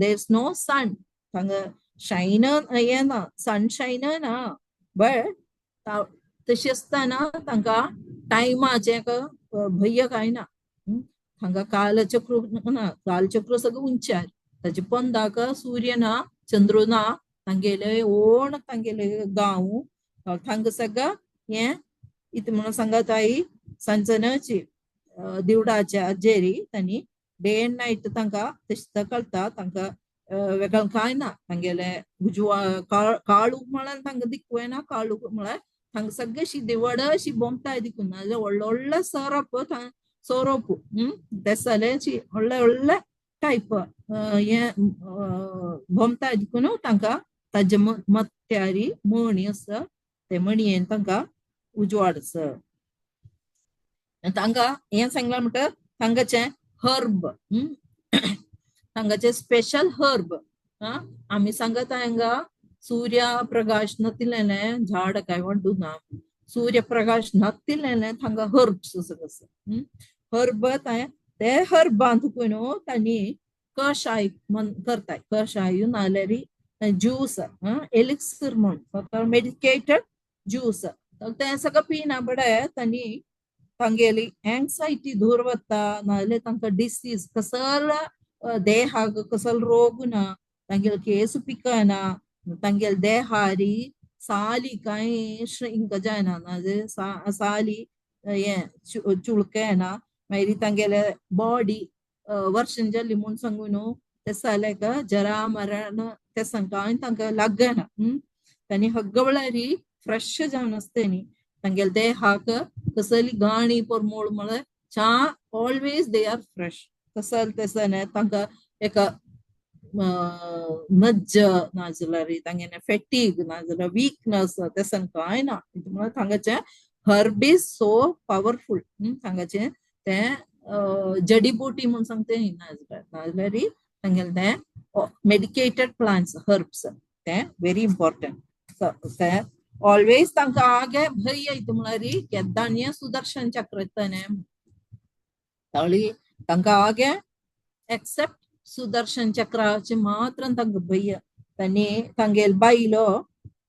there is no sun हांगा शायन येना सनशायन ना बट तशी आसतना तांकां टायमाचें भंय कांय ना. हांगा कालचक्र ना, कालचक्र सगळें उंचार ताचे पंदाक सूर्य ना, चंद्र ना, तांगेले ओण तांगेले गांव थांग सगळं हें इतलें म्हणून सांगत आई सांजनाची दिवडाच्या जेरी तांणी डे एंड नायट तांकां तशें कळटा. तांकां वेगळें कांय ना, तांगेले उजवा काळूक म्हळ्यार तांकां दिकू येना, काळूक म्हळ्यार थांग सगळे अशी दिवड अशी बोमताय दिकून नाजाल्यार व्हडलो व्हडलो सोरोप सोरोप तेसाले अशी व्हडले व्हडले टायप हें बोमताय दिकून तांकां ताजे मत्यारी मणी आसा ते मणयेन तांकां उजवाड आसा. तांकां हें सांगलां म्हणटा तांकांचें हर्ब, तांकांचें स्पेशल हर्ब. आमी सांगता हांगा सूर्यप्रकाश नतिलेलें झाड काय वड्डू ना, सूर्यप्रकाश नतिलेलें थांगा हर्ब्स सगळं हर्ब ते हर्बान तुका न्हू तांणी कषाय म्हण करताय, कषाय नाल्यार ज्यूस एलिक्सर म्हण मेडिकेटेड ज्यूस तें सगळें पिना बडें तांणी तांगेली एंग्जायटी दूर वता, नाजाल्यार तांकां डिसीज कसलो देहाक कसलो रोग ना, तांगेले केस पिकना, तांगेले देहारी साली कांय श्रिंक जायना, नाजाल्यार साली हें चुळकें येना, मागीर तांगेले बॉडी वर्षन जाली म्हूण सांगू न्हू ते सालेक जरा मरण ते कांय तांकां लागना. तांणी हग्ग वेळारी फ्रेश जावन आसता न्ही, तांगेले देहाक कसली गाणी परमोळ म्हळ्यार च्या ऑलवेज they are fresh. कसल तेसने तांकां एका नज्ज नाजाल्यार तांगेले फेटीग नाजाल्यार वीकनस तेसन कांय ना. म्हळ्यार थांगाचें हर्ब is so powerful. थांगाचें तें जडीबुटी म्हूण सांगता न्ही, नाजाल्यार नाजाल्यार तांगेलें तें मेडिकेटेड प्लांट्स हर्ब्स तें व्हेरी इम्पॉर्टंट. तें ऑलवेज तांकां आगे भंय येता म्हळ्यार केद्दांय सुदर्शन चक्र येताने ताळी तांकां आगे एक्सेप्ट सुदर्शन चक्राचे मात्र तांकां भंय. तांणी तांगेले बायलो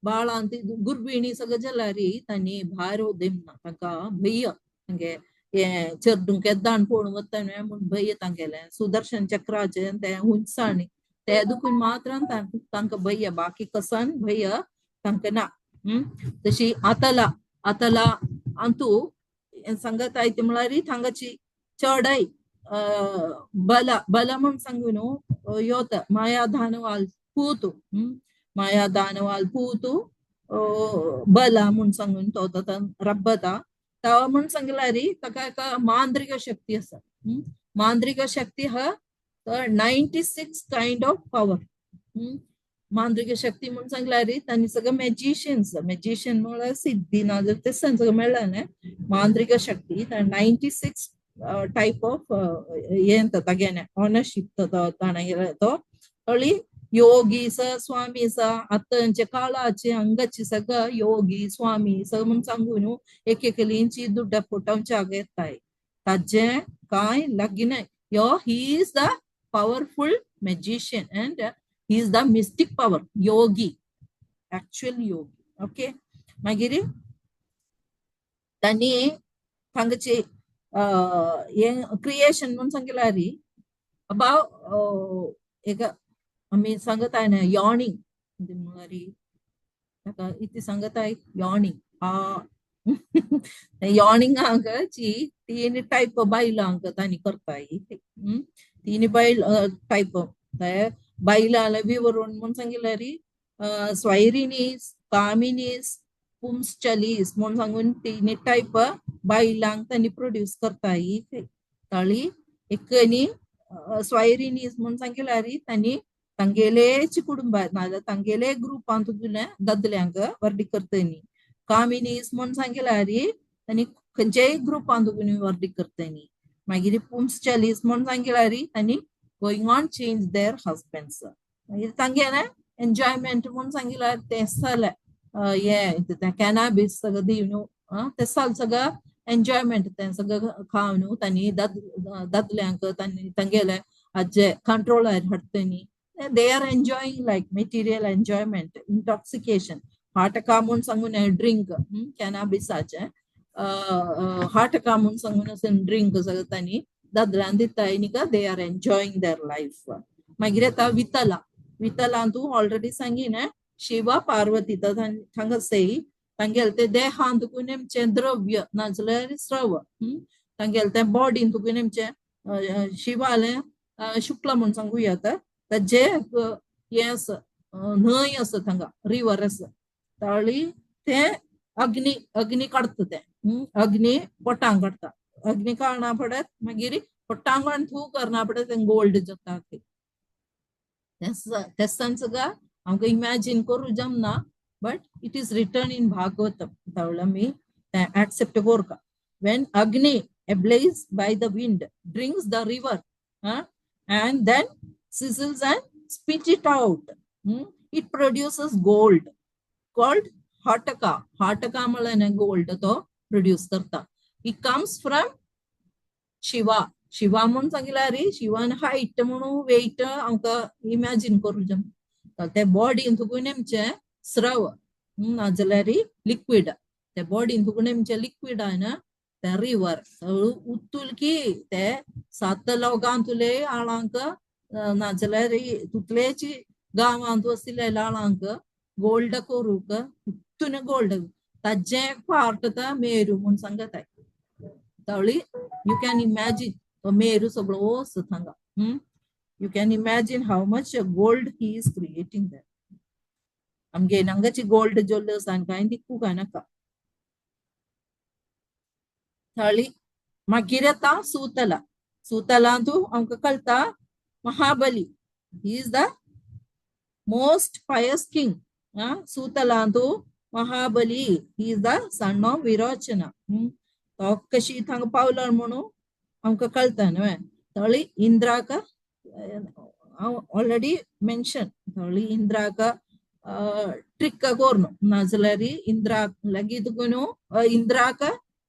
बाळांत गुर्भिणी सगळें जाल्यार तांणी भायर वचना, तांकां भंय तांगे हें चेडूं केद्दाण पळोवन वता न्हय म्हूण भंय तांगेलें सुदर्शन चक्राचें तें हुनसाणी ते दुखून मात्र तांकां भंय, बाकी कसन भंय तांकां ना. तशी आतला आतला अंतू सांगत आयते म्हळ्यार थांगाची चडय बल बल म्हूण सांगू न्हू योत माया दानवाल पूतू, माया दानवाल पूतू बल म्हूण सांगून तो रब्बता तो म्हूण सांगल्यार ताका एका मांद्रिक शक्ती आसा. मांद्रिक शक्ती हा 96 कायंड ऑफ पावर. मांद्रिक शक्ती म्हूण सांगल्यार तांणी सगळे मॅजिशियन्स, मॅजिशियन म्हळ्यार सिद्धी नाजाल्यार ते सगळें मेळ्ळा न्ही. मांद्रिक शक्ती 96 टायप ऑफ हें तागेलें ओनरशीप ताणें तो हळी योगी स स्वामी स आतांचे काळाचे अंगाची सगळं योगी स्वामी स म्हूण सांगू न्हू एक एकलींची दुड्डा फुटोवच्या येताय ताजें कांय लागीं नाय. यो he is the powerful magician and he is the mystic power yogi, actual yogi. Okay, मागीर तांणी हांगाची हें क्रिएशन म्हूण सांगल्यार अबाव एक आमी सांगत न्हय यॉर्निंग म्हळ्यार ताका इतलें सांगत यॉर्निंग यॉर्निंगाक तीन टायप बायलांक तांणी करताय. तीन बायल टायप बायलां विवरण म्हूण सांगल्यार स्वैरिनीस, कामिनीस, पुंसचलीस म्हूण सांगून तीन टायप बायलांक तांणी प्रोड्यूस करताय. ताळी एक न्ही स्वैरिनीस म्हूण सांगल्यार तांणी तांगेलेच कुटुंब नाजाल्यार तांगेले ग्रुपांत दादल्यांक वर्डी करता न्ही. कामिनीस म्हूण सांगल्यार तांणी खंयच्याय ग्रुपांत वर्डी करता न्ही. मागीर पुंसचलीस म्हूण सांगल्यार तांणी going on change their husbands. मागीर तांगेलें एन्जॉयमेंट म्हूण सांगल्यार तें जालें हें तें कॅनाबीस सगळें दिवन तें साल सगळें एन्जॉयमेंट तें सगळें खावन तांणी दादल्यांक तांणी तांगेले हाजे कंट्रोलार हाडटा न्ही. They are enjoying like material enjoyment, intoxication, हाटका म्हूण सांगून ड्रिंक कॅनाबिसाचें हाटका म्हूण सांगून अशें ड्रिंक तांणी दादल्यान दिताय न्ही, they are enjoying their life. मागीर येता वितला. वितलान तूं ऑलरेडी सांगीन शिवा पार्वती थांगा सेई तांगेले ते देहान तुका नेमचें द्रव्य नाजाल्यार स्रव, तांगेले ते बॉडीन तुका नेमचें शिवालें शुक्ल म्हूण सांगू येता, ताजे हें आसा न्हंय आसा थांगा रिवर आसा, ताळी तें अग्नी अग्नी काडटा तें, अग्नी पोटांक काडटा, अग्नी काडना पडत मागीर पोटांक थू करना पडत तें गोल्ड जाता. तेसान सगळं आमकां इमॅजीन करूं जमना, but it is written in Bhagavatam, तावळ आमी तें एक्सेप्ट करता. When Agni ablaze by the wind drinks the river and then sizzles and spit it out, it produces gold called Hataka. Hataka म्हळ्यार gold तो produce करता. It comes from Shiva. Shiva म्हूण सांगिल्यार शिवान height म्हणून weight आमकां imagine करूं जमना. ते बॉडीन तुका नेमचें स्रव नाजाल्यार लिक्वीड, ते बॉडीन तुका नेमचें लिक्वीड ना ते रिवर उत्तुल की ते सात लोकांतुले आळांक नाजाल्यार तुतलेची गांवांत आशिल्ले आळांक गोल्ड करूंक उत्तून गोल्ड ताजें पार्ट मेरू म्हूण सांगताय. तावळी you can imagine तो मेरू सगळो आसा थांगा. You can imagine how much gold he is creating there. आमगे हांगाची गोल्ड जोल्ले आसा आनी कांय दिक्कू काय नाका. थाळी मागीर येता सुतला. सुतलांतू आमकां कळटा Mahabali he is the most pious king. सुतलांतू Mahabali he is the son of Virochana. तो कशी थांगा पावला म्हणून आमकां कळटा न्हय. थळी इंद्राक हांव ऑलरेडी मेन्शन, थळी इंद्राक ट्रिक करून नाजाल्यार इंद्राक लागीं तुका न्हू इंद्राक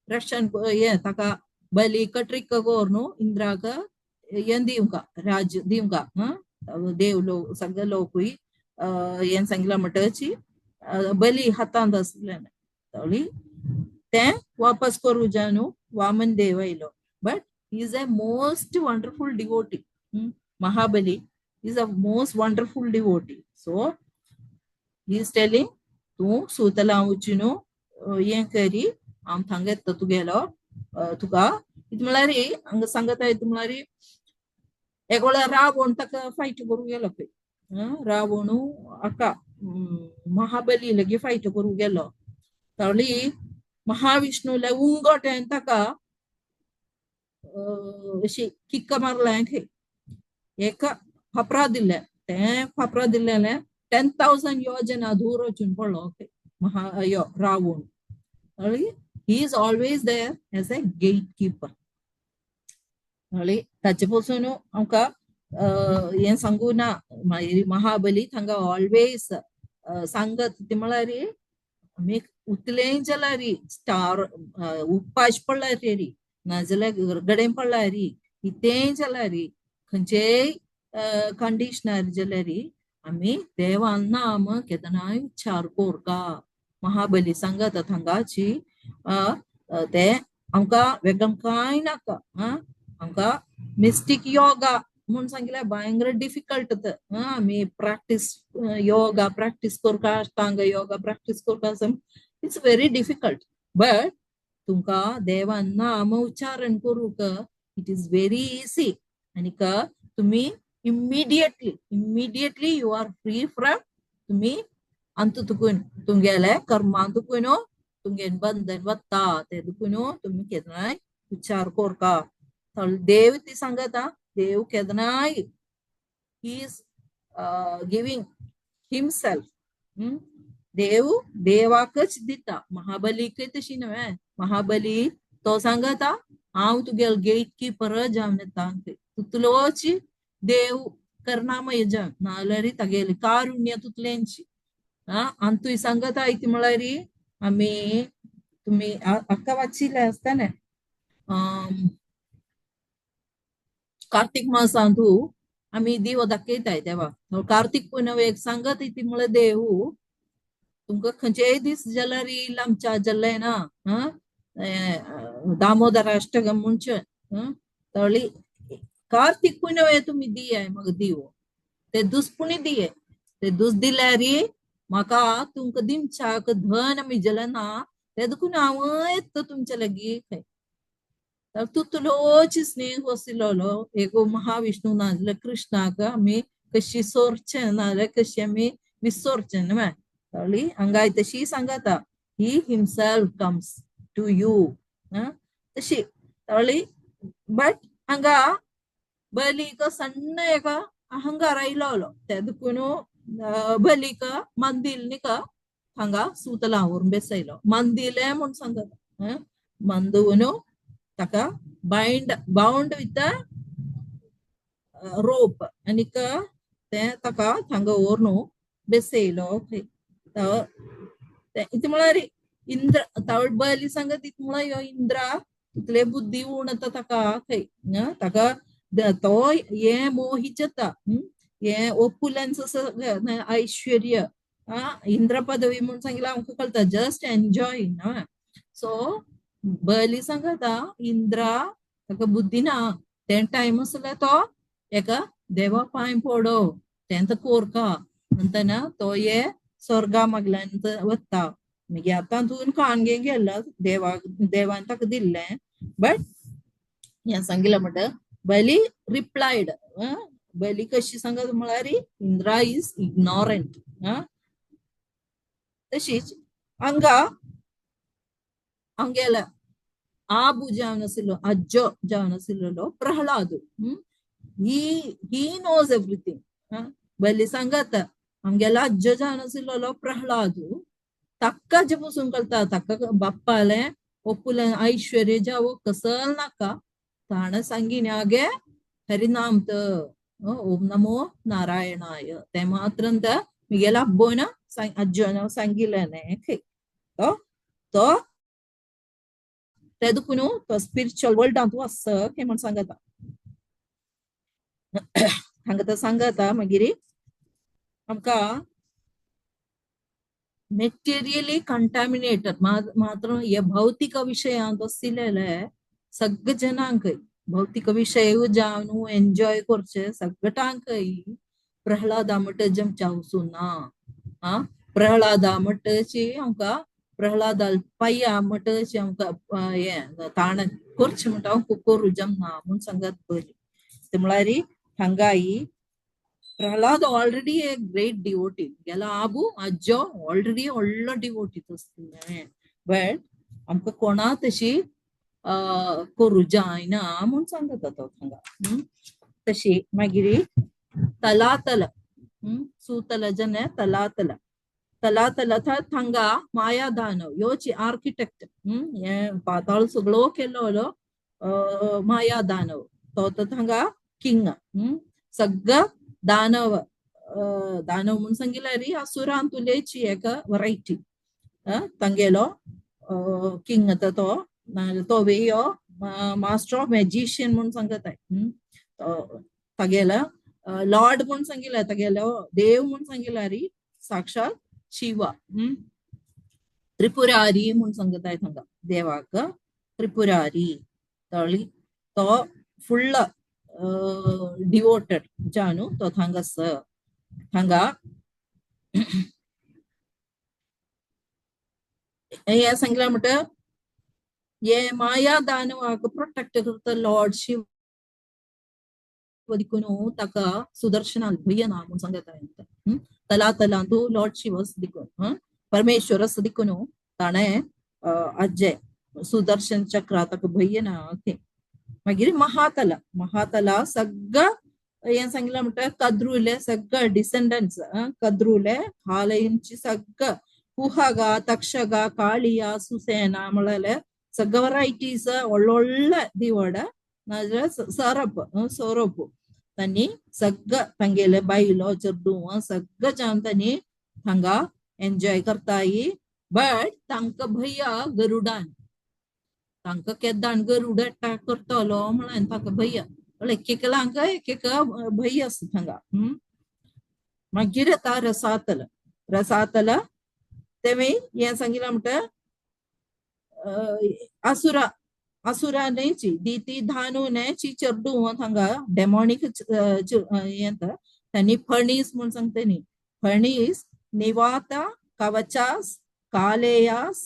रक्षण हें ताका बलीक ट्रिक करून इंद्राक हें दिवंका राज्य दिवंका. देव लोक सगळे लोकूय हें सांगलां म्हणटकच बली हातांत आसलें थळी तें वापस करूं जाय न्हू वामन देव आयलो. But he is a most wonderful devotee. Mahabali is a most wonderful devotee. So he is telling तूं सुतला वचून न्हू हें करी हांव थांगा येता तुगेलो तुका कितें म्हळ्यार हांगा सांगता येता म्हळ्यार एक वेळार रावण ताका फायट करूंक गेलो पळय, रावणू हाका महाबली लगी फायट करूंक गेलो. तावळी महाविष्णूले उंगट ताका अशी किक्क मारलें खंय एका फापरा दिल्लें, तें फापरा दिल्लें 10,000 योजना दूर वचून पडलो महा यो Ravan. He is always there as a gate keeper. ताचे पासून आमकां हें सांगू ना. मागीर महाबली थांगा ऑलवेज सांगत ती म्हळ्यार आमी उतलें जाल्यार स्टार उपाश पडल्यार री नाजाल्यार गडें पडल्यार कितेंय जाल्यार खंयचेय कंडिशनार जाल्यार आमी देवान नाम केन्नाय उच्चार कोरका. महाबली सांगत थांगाची ते आमकां वेगळें कांय नाका. आमकां मिस्टीक योगा म्हूण सांगिल्लें भयंकर डिफिकल्ट. आमी प्रॅक्टीस योगा प्रॅक्टीस करता अष्टांग योगा प्रॅक्टीस करता, it's very difficult. But तुमकां देवान नाम उच्चारण करूंक it is very easy. आनीक तुमी immediately immediately you are free from तुमी अंत तुकून तुमगेले कर्मान तुकून तुमगे बंधन वता ते दुखून तुमी केन्नाय उच्चार करका. देव ती सांगता देव केन्नाय he is giving himself. देव देवाकच दिता, महाबलीकय तशी न्हय. महाबली तो सांगता हांव तुगेलो गेट किपर जावन येता, तुतलोच देव करणामय जावन नाजाल्यार तागेली कारुण्य तुतलेंची. आनी तुय सांगता ती म्हळ्यार आमी तुमी आक्का वाचिल्लें आसतलें कार्तीक मासांतू आमी दिवो दाखयताय तेवा कार्तीक पुनवेक सांगत ती म्हळ्यार देव तुमकां खंयचेय दीस जाल्यार येयल आमच्या जाल्लें ना. दामोदराष्टकम म्हणचे तळी कार्तिक पुनवे तुमी दियाय म्हाका दिवो ते दुसपुणी दिये ते दुस दिल्यार म्हाका तुमकां दिमच्याक धन मिजलें ना ते देखून हांव येता तुमच्या लागीं खंय. तर तुतलोची स्नेह आशिल्लो एक महाविष्णू नाजाल्यार कृष्णाक आमी कशी सोरचें नाजाल्यार कशी आमी विसरचें न्हय. कळ्ळी हांगाय तशी सांगता he himself comes to you तशी कळ्ळी. बट हांगा बलीक सಣ್ಣ एका अहंकार आयलो ते देखून बलीक मंदिल न्ही हांगा सुतला व्हरून बेसयलो मंदिले म्हूण सांगता मंदून ताका बायंड बाउंड विथ रोप आनीक ते ताका हांगा व्हरून बेसयलो. इतलें म्हळ्यार इंद्र तावळ बली सांगत इतलें म्हळ्यार ह्यो इंद्रा तितले बुद्धी उण येता ताका खंय ताका तो हे मोहीत जाता हे ओपुलन्स ऐश्वर्य इंद्र पदवी म्हूण सांगितलं आमकां कळटा जस्ट एन्जॉय न्हय. सो बली सांगता इंद्रा ताका बुद्धी ना ते टायम आसल्यार तो एका देवा पांय पडो तें तो कोरका म्हणटना तो हे स्वर्गा मागल्यान वता मागीर आतां तूं खाण घेवन गेलो देवाक देवान ताका दिल्लें. बट हें सांगिल्लें म्हणटा बली रिप्लायड बली कशी सांगत म्हळ्यार इंद्रा is ignorant. तशीच हांगा हांगेल्या आबू जावन आशिल्लो आज्जो जावन आशिल्लो प्रहलाद he knows everything. बली सांगता आमगेलो आज्जो जावन आशिल्लो प्रहलाद ताका जे पसून कळटा ताका बाप्पालें ओपुलें ऐश्वर्य जावो कसल नाका ताणें सांगिन आगे हरिनाम त ओम नमो नारायणाय ते मात्र मिगेल्या आब्बोन आज्जोन सांगिल्लें खंय तो तो ते देखून तो स्पिरिच्युअल वर्ल्डांत आसा हें म्हूण सांगता. हांगा तो सांगता मागीर आमकां मेटेरियली कंटामिनेटेड मात्र हे भौतिक विशयांत आशिल्ले सगळे जनांक भौतिक विशय जावन एन्जॉय करचे सगळ्यांकय प्रहलादा म्हणटा जमच्या वचूं ना. प्रहलादा म्हणटची आमकां प्रहलादा पाया म्हणटची आमकां हें ताणें करचें म्हणटा आमकां करूं जमना म्हूण सांगत बरी. ते म्हळ्यार हांगाय प्रहलाद ऑलरेडी एक ग्रेट डिवोटी गेला आबू आज्जो ऑलरेडी व्हडलो डिवोटी तसलें. बट आमकां कोणा तशी करूं जायना म्हूण सांगता तो हांगा. तशी मागीर तलातल सुतल जन तलातल तलातल थांगा माया दानव योची आर्किटेक्ट हे पाताळ सगळो केल्लो माया दानव तो थांगा किंग सगळं दानव दानव म्हूण सांगिल्ल्यार असुरांतुलेची एक वरायटी तांगेलो किंग आतां तो तो वेयो मास्टर ऑफ मॅजिशियन म्हूण सांगताय. तागेलो लॉर्ड म्हूण सांगिल्लें तागेलो देव म्हूण सांगिल्ल्यार साक्षात शिवा त्रिपुरारी म्हूण सांगताय थांगा देवाक त्रिपुरारी तळी तो फुल्ल डिवोटेड जाणू तो थांगास थांगा हे सांगला म्हणटा हे माया दानवाक प्रोटेक्ट करता लॉर्ड शिव देखून ताका सुदर्शनान भुयना म्हूण सांगता. तला तलांतू लॉर्ड शिव देखून परमेश्वर देखून ताणें आज्जे सुदर्शन चक्र ताका भयना तें. मागीर महातला महातला सगळं हें सांगिल्लें म्हणटा कद्रुले सगळं डिसेंडंट्स कद्रुले हालयंची सगळं कुहगा तक्षगा काಳಿया सुसेना म्हळ्यार सगळं वरायटीज व्हडले दिवड नाजाल्यार सरप सोरोप तांणी सगळं तांगेले बायलो चेडूं सगळं जावन तांणी हांगा एन्जॉय करताय. बट तांकां भंय गरुडान तांकां केदाण गरुड अटॅक करतलो म्हणून ताका भंय एक एकलांक एक एक भंय आसा थांगा. मागीर येता रसातल रसातल तेमी हें सांगिलां म्हणटा असुरा असुरा न्हयची दिती धानू न्हयची चेडूं हांगा डेमोनीक हें तांणी फणीस म्हूण सांगता न्ही. फणीस निवाता कवचास कालेयास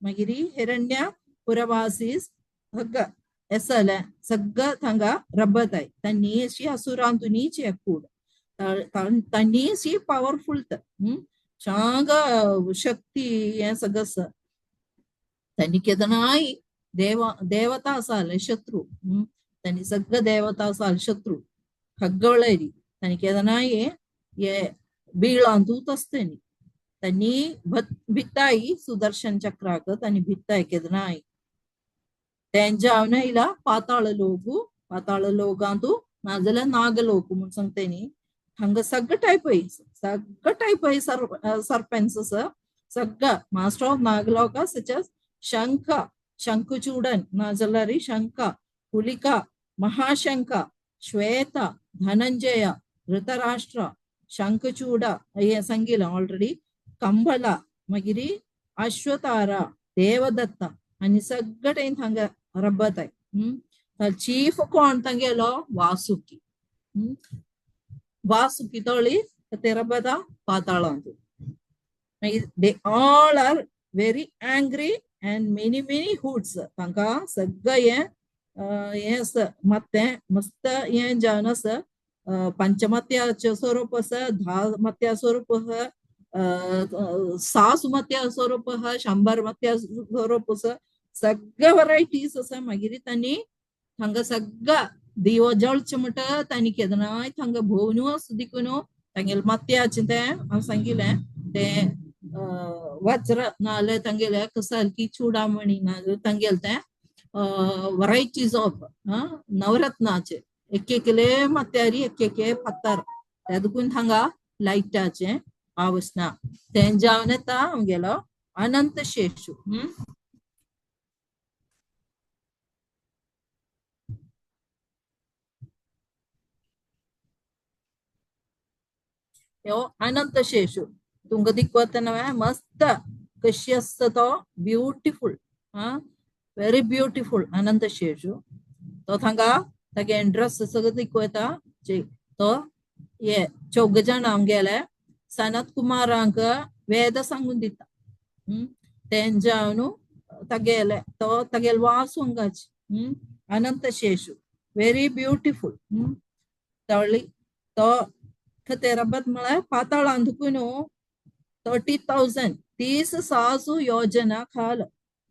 मागीर हिरण्य पुरवासीस हग्ग एसले सगळं थांगा रब्बताय तांणी अशी असुरांतुनीची कूड तांणी अशी पावरफुल चांग शक्ती हें सगळं आसा. तांणी केदनाय देवता आसाले शत्रू तांणी सगळं देवता आसाले शत्रू हग्गवळरी तांणी केदनाय हे बीळांतूच आसता न्ही. तांणी भित्ताय सुदर्शन चक्राक तांणी भित्ताय केदनाय तेंच्या इला पाताळ लोकू पाताळ लोकांतू नाजाल्यार नागलोक म्हूण सांगता न्ही. हांगा सगळं टायप सगळं टायप सर्पेंट्स आसा सगळं मास्टर ऑफ नागलोका सच एज शंख शंखचूडन नाजाल्यार शंख कुलिका महाशंख श्वेत धनंजय धृतराष्ट्र शंखचूड हें सांगिलां ऑलरेडी कंबळ मागीर अश्वतारा देवदत्त आनी सगळें हांगा रब्बताय. चीफ कोण तांगेलो वासुकी. वासुकी तोळी ते रब्बता पाताळांत. मागीर they all are very angry and many many hoods. तांकां सगळें हें हें आसा मात्तें मस्त हें जावन आसा पंचमत्याचें स्वरूप आसा 10 मत्या स्वरूप आसा 6 मत्या स्वरूप आसा 100 मत्या स्वरूप आसा सगळे व्हरायटीज आसा. मागीर तांणी हांगा सगळं दिवो जळचें म्हणटा तांणी केदनाय हांगा भोवनू आसूं देखून तांगेले मात्याचें तें हांव सांगिलें तें वज्र नाजाल्यार तांगेले कसारकी चुडामणी नाजाल्यार तांगेले तें व्हरायटीज ऑफ नवरत्नाचे एक एकले मात्यारी एक एके फातर ते देखून हांगा लायटाचें आवसना तें जावन येता आमगेलो अनंत शेषू. ह्यो अनंत शेषू तुमकां दिकवता नव्हे मस्त कशी आसता तो ब्युटिफूल हा व्हेरी ब्युटिफूल अनंत शेषू. तो थांगा तागे ड्रेस सगळं दिकवता तो हे चौग जाण आमगेले सनत कुमारांक वेद सांगून दिता. तेंजावन तागेले तो तागेले वासू हांगाची अनंत शेषू व्हेरी ब्युटिफूल. तळ्ळी तो ते रब्बत म्हळ्यार पाताळांत देखून 30,000 30,000 योजना खाल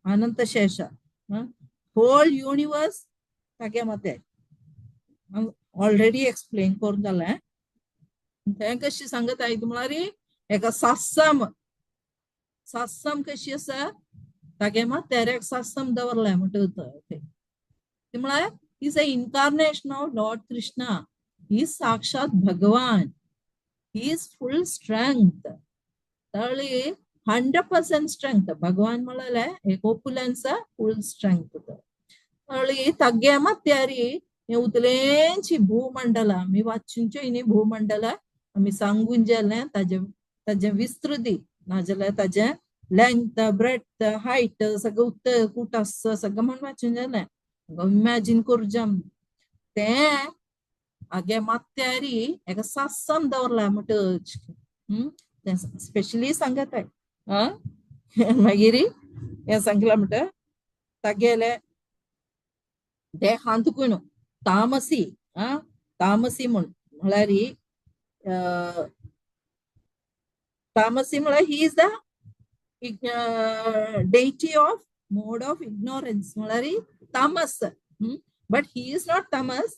अनंत शेष होल युनिवर्स तागे मते ऑलरेडी एक्सप्लेन करून जालें. तें कशी सांगत आयक म्हळ्यार एका सासम सासम कशी आसा तागे मात एक सासम दवरलें म्हणटा ते म्हळ्यार is a incarnation of Lord Krishna. He is साक्षात भगवान. He is full strength. तळी 100% स्ट्रेंथ. भगवान म्हळ्यार एक ओपुलन्स फुल स्ट्रेंथ. तळी तग्गे मात्यारी हे उतलेंची भूमंडल आमी वाचूनचे न्ही भूमंडल आमी सांगून जालें ताजे ताजें विस्तृती नाजाल्यार ताजें लेंथ ब्रेथ हायट सगळें उत्तर कूट आसा सगळें म्हूण वाचून जालें इमॅजीन करूं तें आगे मात्यारी एका सासम दवरला म्हणटा तें स्पेशली सांगत मागीर हें सांगलां म्हणटा तागेले देहांतकून तामसी तामसी म्हूण म्हळ्यार तामसी म्हळ्यार he is the deity of mode of ignorance म्हळ्यार तामस. But he is not tamas.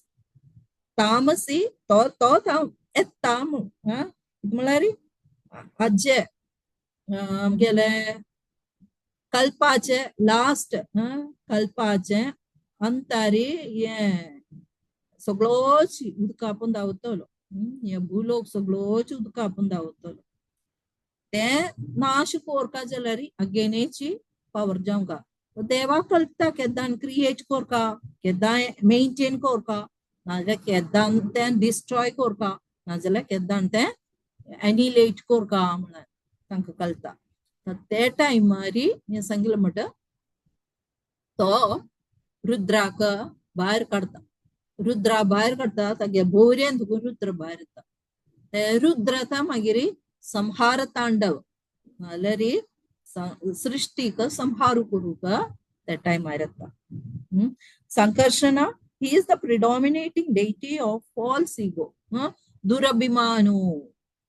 तामसी तो तो येता म्हळ्यार आजे आमगेले कल्पाचे लास्ट कल्पाचे अंतारी हे सगळोच उदका आपूण धांवतलो हे भूलोक सगळोच उदका आपूण धांवतलो तें नाश कोरका जाल्यार अगेनेची पावर जावंका. देवा कळटा केदान क्रिएट कोरका केदां मेंटेन कोरका नाजाल्यार केदान तें डिस्ट्रॉय कोरका नाजाल्यार केदान तें एनिलेट कोरका म्हळ्यार तांकां कळटा. ते टायमारी हें सांगलें म्हणटा तो रुद्राक भायर काडता, रुद्रा भायर काडता, तागे भोवऱ्यान तुका रुद्र भायर येता. ते रुद्र आतां मागीर संहार तांडव नाल्यार सृष्टीक संहार करूंक त्या टायमार येता. Sankarsana he is the predominating deity of false ego. दुरभिमानू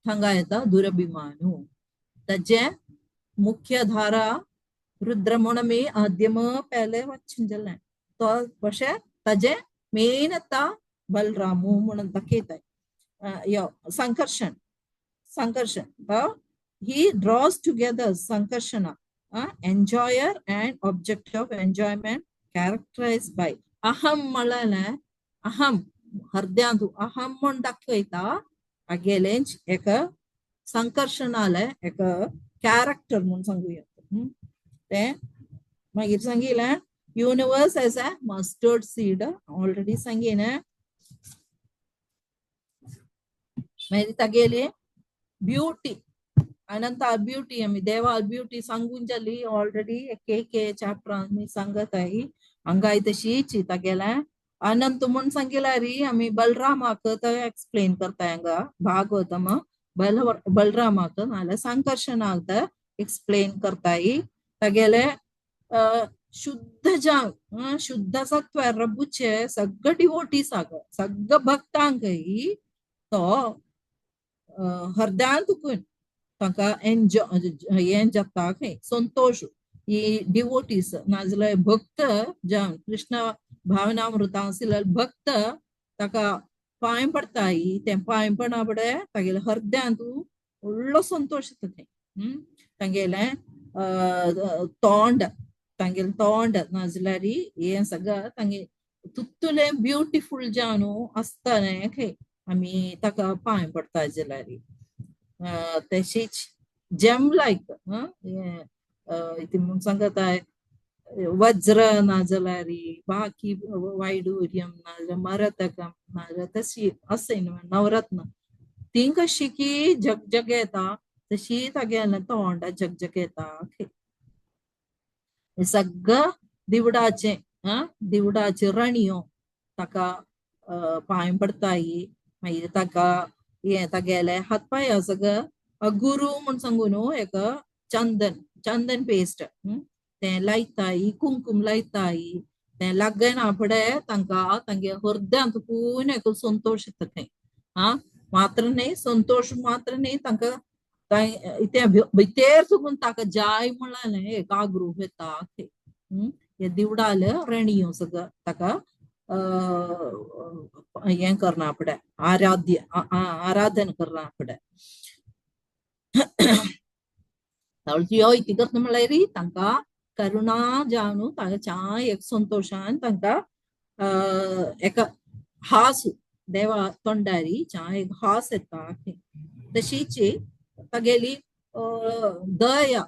हांगा येता दुरभिमानू. ताजे मुख्य धारा रुद्र म्हूण आमी आद्यम पेले वचून जालें तो कशें ताजे मेन आतां बलरामू म्हणून दाखयताय. यो Sankarsana, Sankarsana he draws together Sankarsana, enjoyer and object of enjoyment characterized by aham म्हणलें अहम हृदयांतु अहम म्हूण दाखयता हागेलेंच एक संकर्षणाले एक कॅरेक्टर म्हूण सांगूया. तें मागीर सांगिलें universe as a mustard seed already सांगिलें. मागीर तागेली ब्युटी अनंत ब्युटी आमी देवा ब्युटी सांगून जाली ऑलरेडी एक एक चॅप्टर आमी सांगताय. हांगाय तशीच तागेलें अनंत म्हूण सांगिला री आमी बलरामाक एक्सप्लेन करताय हांगा भागवतम बलरामाक नाल्यार संकर्षणाक एक्सप्लेन करताय. तागेले शुद्ध जावन शुद्ध सत्व रबुचे सगळे डिवोटीसाक सगळे भक्तांकय तो हृदयान तुकून तांकां एन्जॉय हें जाता खंय संतोश. ही डिवोटीस नाजाल्यार भक्त जावन कृष्ण भावनामृता आशिल्ले भक्त ताका पांय पडताय तें पांय पडना फुडें तागेले हृदयांत व्हडलो संतोश येता थंय. तागेलें तोंड तांगेलें तोंड नाजाल्यार हें सगळें तांगे तुत्तुलें ब्युटिफूल जावन आसतालें खंय आमी ताका पांय पडटा जाल्यार. तशीच जेम लायक इतलें म्हूण सांगताय वज्र नाजाल्यार बाकी वायडूर्यम नाजाल्यार मरतकम नाजाल्यार तशी आसय न्हू नवरत्न ती कशी की जगजग येता तशी तागेलें तोंड जगजग येता. सगळं दिवडाचें दिवडाचे रणयो ताका पांय पडताय. मागीर ताका हें तागेले हात पांय सगळं गुरू म्हूण सांगू न्हू एक चंदन, चंदन पेस्ट तें लायताय, कुंकूम लायताय. तें लागना फुडें तांकां तांगे हृदयांत पूर्ण एक संतोश येता थंय. आं मात्र न्हय संतोश मात्र न्हय तांकां तें भितर चुकून ताका जाय म्हणलें एक आग्रोह येता. हे दिवडाल रणयो सगळं ताका हें करना फुडें आराध्य आराधन करना फुडें. यो इतलें करता म्हणल्यार तांकां करुणा जावन तांकां चाय एक संतोशान तांकां एका हास देवा तोंडारी चाय एक हास येता. तशीच तागेली दया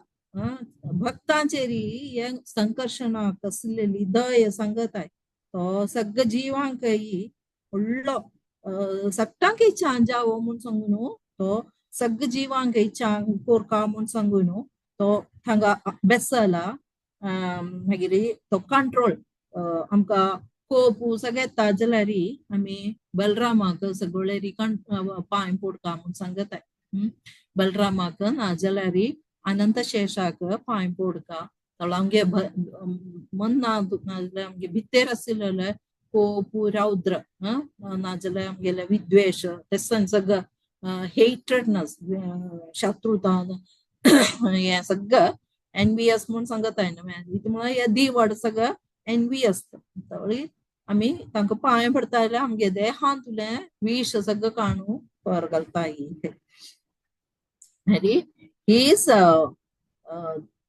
भक्तांचेरी हे संकर्षणाक आसलेली दया सांगताय. तो सगळे जिवांकय व्हडलो सगळ्यांक इच्छा जावो म्हूण सांगू न्हू तो सगळे जिवांक इच्छा कोरका म्हूण सांगू न्हू तो थांगा बेसला. मागीर तो कंट्रोल आमकां कोप सगळे येता जाल्यार आमी बलरामाक सगळे पांय पोडका म्हूण सांगताय. बलरामाक नाजाल्यार अनंत शेषाक पांय पोडका. आमगे मन्ना नाजाल्यार आमगे भितर आशिल्ले कोप रौद्र नाजाल्यार आमगेले विद्वेश तेसन सगळं हेट्रेडनस शत्रुता हें सगळं एनवीएस म्हूण सांगताय न्हू म्हणल्यार हे दिवड सगळं एनवी आसता. आमी तांकां पांय पडटा जाल्यार आमगे देहांतलें विश सगळं काणू पर घालताय. He is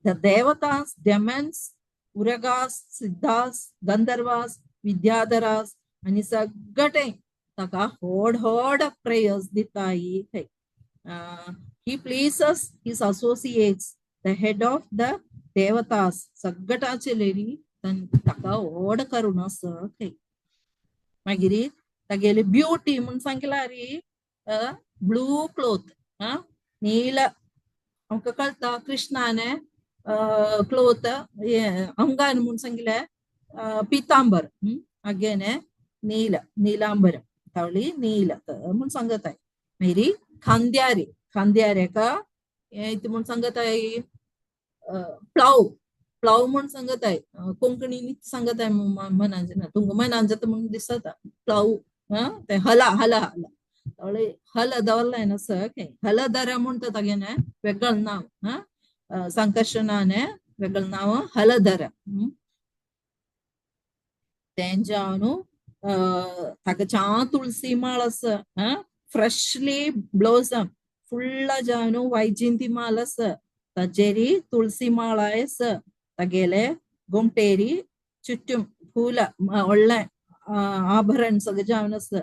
the devatas, demons, uragas, siddhas, gandharvas, vidyadharas आनी सगळें ताका व्हड व्हड प्रेयर्स दिताय. He pleases his associates, the head of the devatas सगळ्याचे लेरी ताका व्हड करुण आसा खंय. मागीर तागेली ब्युटी म्हूण सांगला री ब्लू क्लोथ नील आमकां कळटा कृष्णाने क्लोथ अंगान म्हूण सांगिल्लें पितांबर अगेने नील नीलांबरम तवळी नील म्हूण सांगताय. मागीर खांद्यारी खांद्यारेका इतूं म्हूण सांगताय प्लाव प्लाव म्हूण सांगताय. कोंकणीन सांगताय मनान जाता तुमकां मनान जाता म्हूण दिसता प्लाव. तें हला हला हला तवळी हल दवरलाय ना सर हलधर म्हणटा तागेलें वेगळ नांव संकर्षणाने वेगळ नांव हलधर. तेंजावनु ताका चा तुळसी माळ आसा फ्रेशली ब्लॉसम फुल्ल जावनु वैजयंती माळ आसा ताजेरी तुळसी माळ आसा तागेले गोमटेरी चुट्टूम फूल व्हडलें आभरण सगळें जावन आसा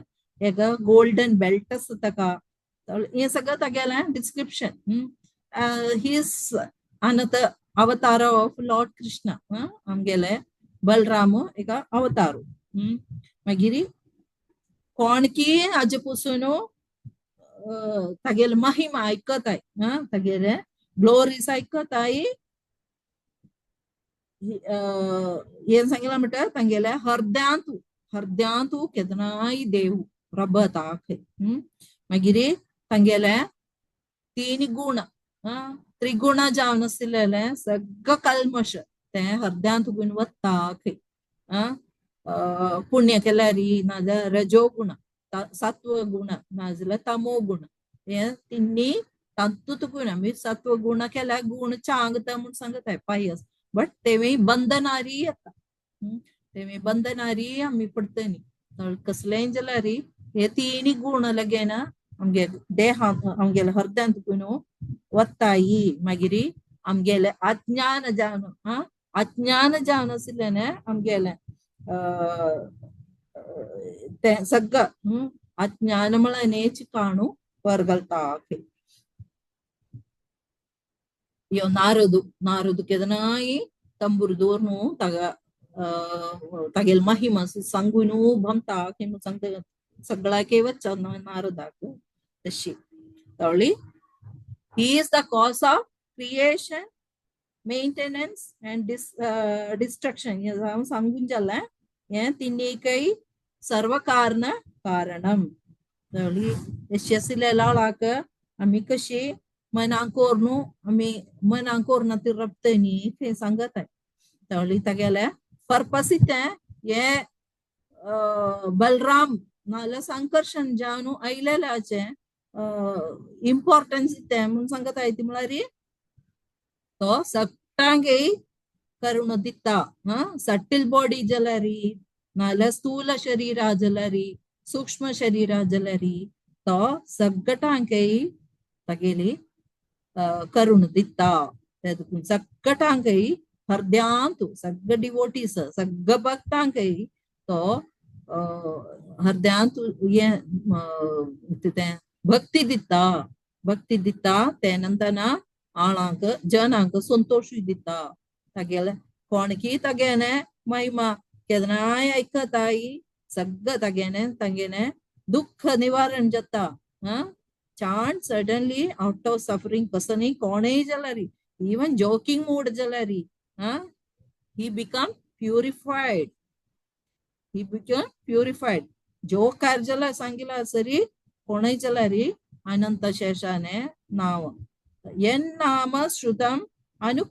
एक गोल्डन बेल्ट आसा ताका. हें सगळें तागेलें description. He is another avatar of Lord Krishna. आमगेले बलराम एका अवतार. मागीर कोणकी हाजे पसून तागेले महिमा आयकताय तागेले ग्लोरीस आयकताय. हें सांगिलां म्हणटा तांगेले हर्द्यांतू हर्द्यांतू केदनाय देव रबता खंय. मागीर तांगेले तीन गुण त्रिगुण जावन आशिल्लें सगळं कल्मश तें हर्द्यांत गुण वता खंय. पुण्य केल्यार नाजाल्यार रजो गुण सत्व गुण नाजाल्यार तमो गुण हे तिन्ही तातूंत गुण आमी सत्व गुण केल्यार गुण चांगता म्हूण सांगताय पायस बट तेवी बंधनारी येता. तेवी बंधनारी आमी पडटनी कसलेंय जाल्यार हे तिन्ही गुण लगेन आमगे देहांत आमगेले हर्द्यांत गुण वताई. मागीर आमगेले अज्ञान जावन अज्ञान जावन आशिल्ल्यान आमगेले तें सगळं अज्ञान म्हळ्यार काणू वर्गलता. यो नारदु नारदु केदनाय ತಂಬುರು ದೋರ್ನು ತಗ तागेल महिमा सांगून भमता सांगता सगळ्याके वच नारदाक तशी तवळी. He is the cause of creation, maintenance and destruction. हांव सांगून जालें हें तिन्हीकय सर्व कारण कारणम. तवळी तशी आशिल्ल्या आळाक आमी कशी मनां कोरनू आमी मनां कोरना ती रबतनी थंय सांगताय. तवळी तागेले पर्पस इतें हे बलराम नाजाल्यार संकर्षण जावन आयलेल्याचें इम्पॉर्टन्स इतें म्हूण सांगताय ती म्हळ्यार तो सगळ्यांकय करुण दिता. सटील बॉडी जाल्यार नाजाल्यार स्थूल शरीर जाल्यार सूक्ष्म शरीर जाल्यार तो सगळ्यांकय तागेली करुण दिता. सगळ्यांकय हर्द्यांतू सगळे डिवोटीस सगळे भक्तांकय तो हर्द्यांतू हें तें भक्ती दिता. भक्ती दिता ते नंतर आळांक जनांक संतोशूय दिता. तागेले कोणकी तागेले महिमा केन्नाय आयकताय सगळें तागेले तागेले दुख्ख निवारण जाता. Chant suddenly out of suffering कसनी कोणेय जाल्यार इवन जोकिंग मूड जाल्यार he become purified. He become purified. जोकार जाल्यार सांगिला सरी कोणय जाल्यार अनंत शेषाने नाव एन नाम श्रुतम अनु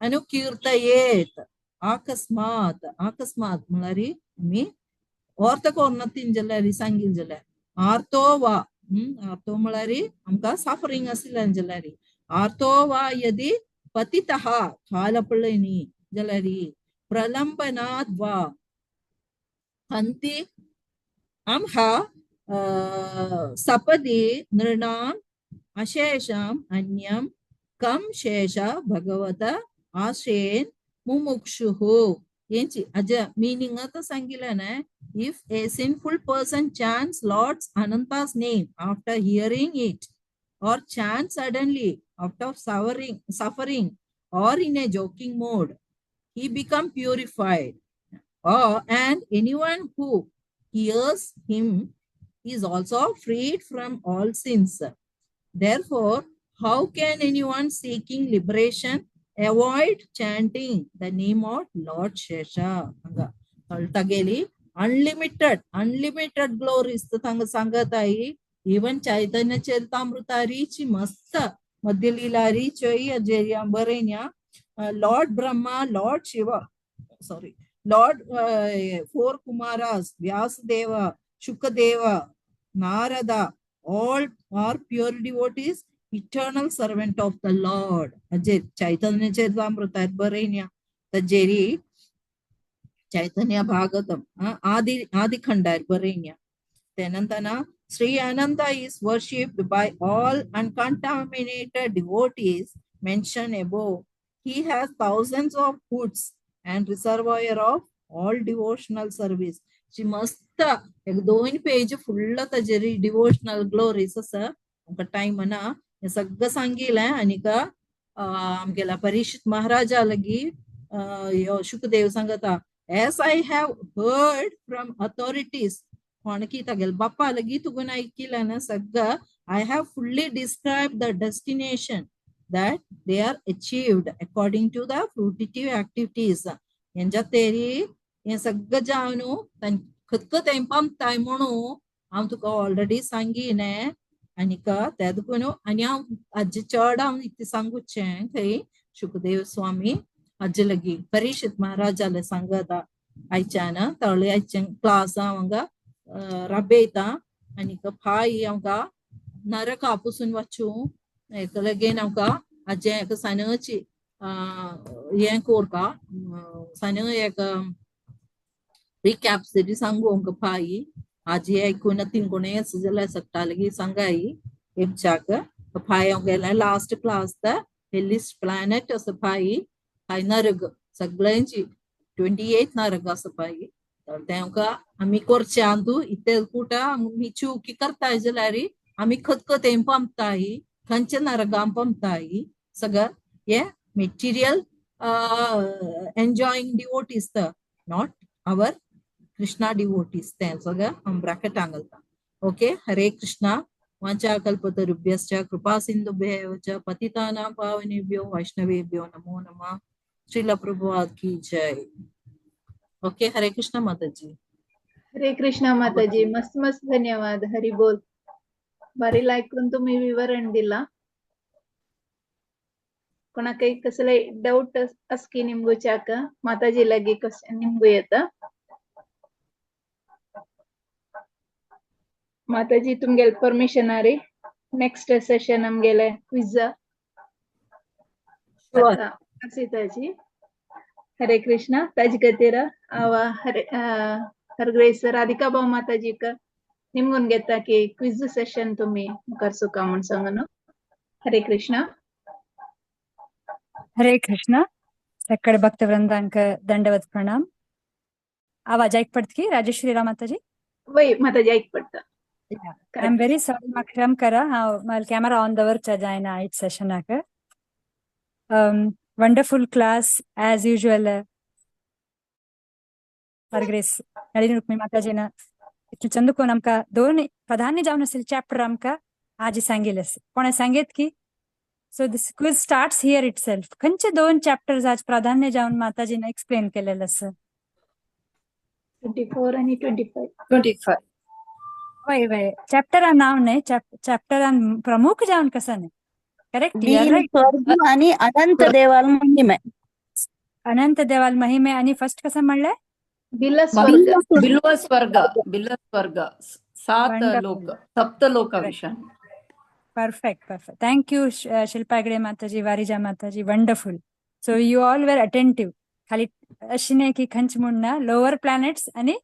अनुकीर्तयेत आकस्मात. आकस्मात म्हळ्यार आमी अर्थ कोरना तीन जाल्यार सांगील जाल्यार आर्तो वा आर्तो म्हळ्यार आमकां सफरींग आशिल्ल्यान जाल्यार आर्तो वा यदि पतितः खालपळनी जाल्यार प्रलंबनात् वा हंति अम्हा सपदि नृणाम अशेषम अन्यम कम शेष भगवत आश्रयेन मुमुक्षुः. यांची अज मीनिंग आता सांगितलं ना. If a sinful person chants Lord's Ananta's name after hearing it or chants suddenly out of suffering or in a joking mode, he become purified. Or and anyone who hears him is also freed from all sins. Therefore, How can anyone seeking liberation avoid chanting the name of Lord Shesha? हांगा तागेली unlimited unlimited glories तांगा सांगताई. Even चैतन्य चरितामृतारीची मस्त मध्यलीलारी चोय Jerry बरेन्या Lord Brahma, Lord Shiva, sorry, Lord four Kumaras, Vyasadeva, Shukadeva, Narada, all are pure devotees, eternal servant of the Lord. Ajay Chaitanya Charitamrita बरेन्या तजेरी Chaitanya Bhagavatam Adi Adi खंडार बरेन्या. त्यानंतर Sri Ananda is worshipped by all uncontaminated devotees mentioned above. He has thousands of hoods and reservoir of all devotional service. She मस्त एक दोन पेज full ताजेरी devotional glories आसा. आमकां टायम ना हें सगळं सांगिलें. आनीक आमगेल्या परीक्षित महाराजा लागी ह्यो शुकदेव सांगता, as I have heard from authorities, कोण की तागेले बाप्पा लागी तुगून आयकिलें ना सगळं, I have fully describe the destination that they are achieved according to the fruitive activities. हेंच्या तेरी हें सगळं जावन खतक तें पामताय म्हणून हांव तुका ऑलरेडी सांगिलें. आनीक ते देखून आनी हांव आजी चड हांव इतलें सांगुचें थंय शुकदेव स्वामी आजी लागी परीक्षित महाराजाले सांगता. आयच्यान तळ्ळे आयच्यान क्लास हांव हांगा राबयता आनीक फाय हांगा नरका पसून वचूं हेका लागीन आमकां आजें एक सानची हें कोरका सान एक रिकॅप तरी सांगू आमकां फाय आजी आयकून तिनकोणें आसा जाल्यार सगटा लागीं सांगाय हेमच्याक. फाय हांव गेलें लास्ट क्लास the हेलिस्ट प्लॅनेट आसा फाय, फाय नरक सगळ्यांची 28 नरक आसा फाय. तर तें आमकां आमी करचें आंदू इतले कुटा आमी चुकी करताय जाल्यार आमी खतखतें पामताय, खंयच्या नरकां पामताय सगळं हे material enjoying devotees the not our Krishna devotees तें सगळं हांव ब्रॅकेटान घालता. ओके, हरे कृष्णा. वाचा कल्पतरुभ्यश्च कृपा सिन्धुभ्य एव च पतितानां पावनेभ्यो वैष्णवेभ्यो नमो नमः. श्रील प्रभुपाद की जय. ओके, हरे कृष्णा माताजी. हरे कृष्णा माताजी, मस्त मस्त धन्यवाद. हरी बोल. भारी ऐकून तुम्ही विवरण दिला. कोणाकय कसले डाऊट असकी निमगुच्याक माताजी लागी क्वेश्चन निमगु येता. माताजी तुमगेले परमिशन आरे नेक्स्ट सेशन आमगेले क्विज ताजी. हरे कृष्णा. ताजी खातीर हांव हरे हर ग्रेस राधिका भाऊ माताजीक निमगून घेता की क्विज सेशन तुम्ही मुखार सुका म्हूण सांगून. हरे कृष्णा. हरे कृष्णा. सगळे भक्तवृंदांक दंडवत प्रणाम. आवाज ऐक पडत की राजेश्वरी राव माताजी? वय माताजी ऐक पडता. I am very sorry, म्हाका क्षम करा, हांव म्हाका कॅमेरा ऑन दवरच्या जायना आयज सेशनाक. Wonderful class as usual. Her grace Nalini Rukmini माताजीन इतलें चंद कोण आमकां दोन प्राधान्य जावन आशिल्ले चॅप्टर आमकां आजी सांगिल्ले आसा. कोणें सांगीत की so this quiz starts here itself. खंयचे दोन चॅप्टर्स आज प्राधान्य जावन माताजीन एक्सप्लेन केलेले आसा? 24 आणि 25. 25. वय वय चॅप्टरान नाव न्हय, चॅप्टरान प्रमुख जावन कसं न्हय. Correct, you are right. स्वर्ग आणि अनंत देवाल महिमे. अनंत देवाल महिमे. आणि फर्स्ट कसं म्हणलंय? बिल स्वर्ग. बिल्व स्वर्ग, बिल्व स्वर्ग, सात लोक, सप्त लोक विषय. Perfect, perfect. Thank you Shilpa Hegde Mataji, Varija Mataji. Wonderful. So you all were attentive. खाली अशी न्हय की खंयच म्हूण ना, लोअर प्लॅनेट्स आणि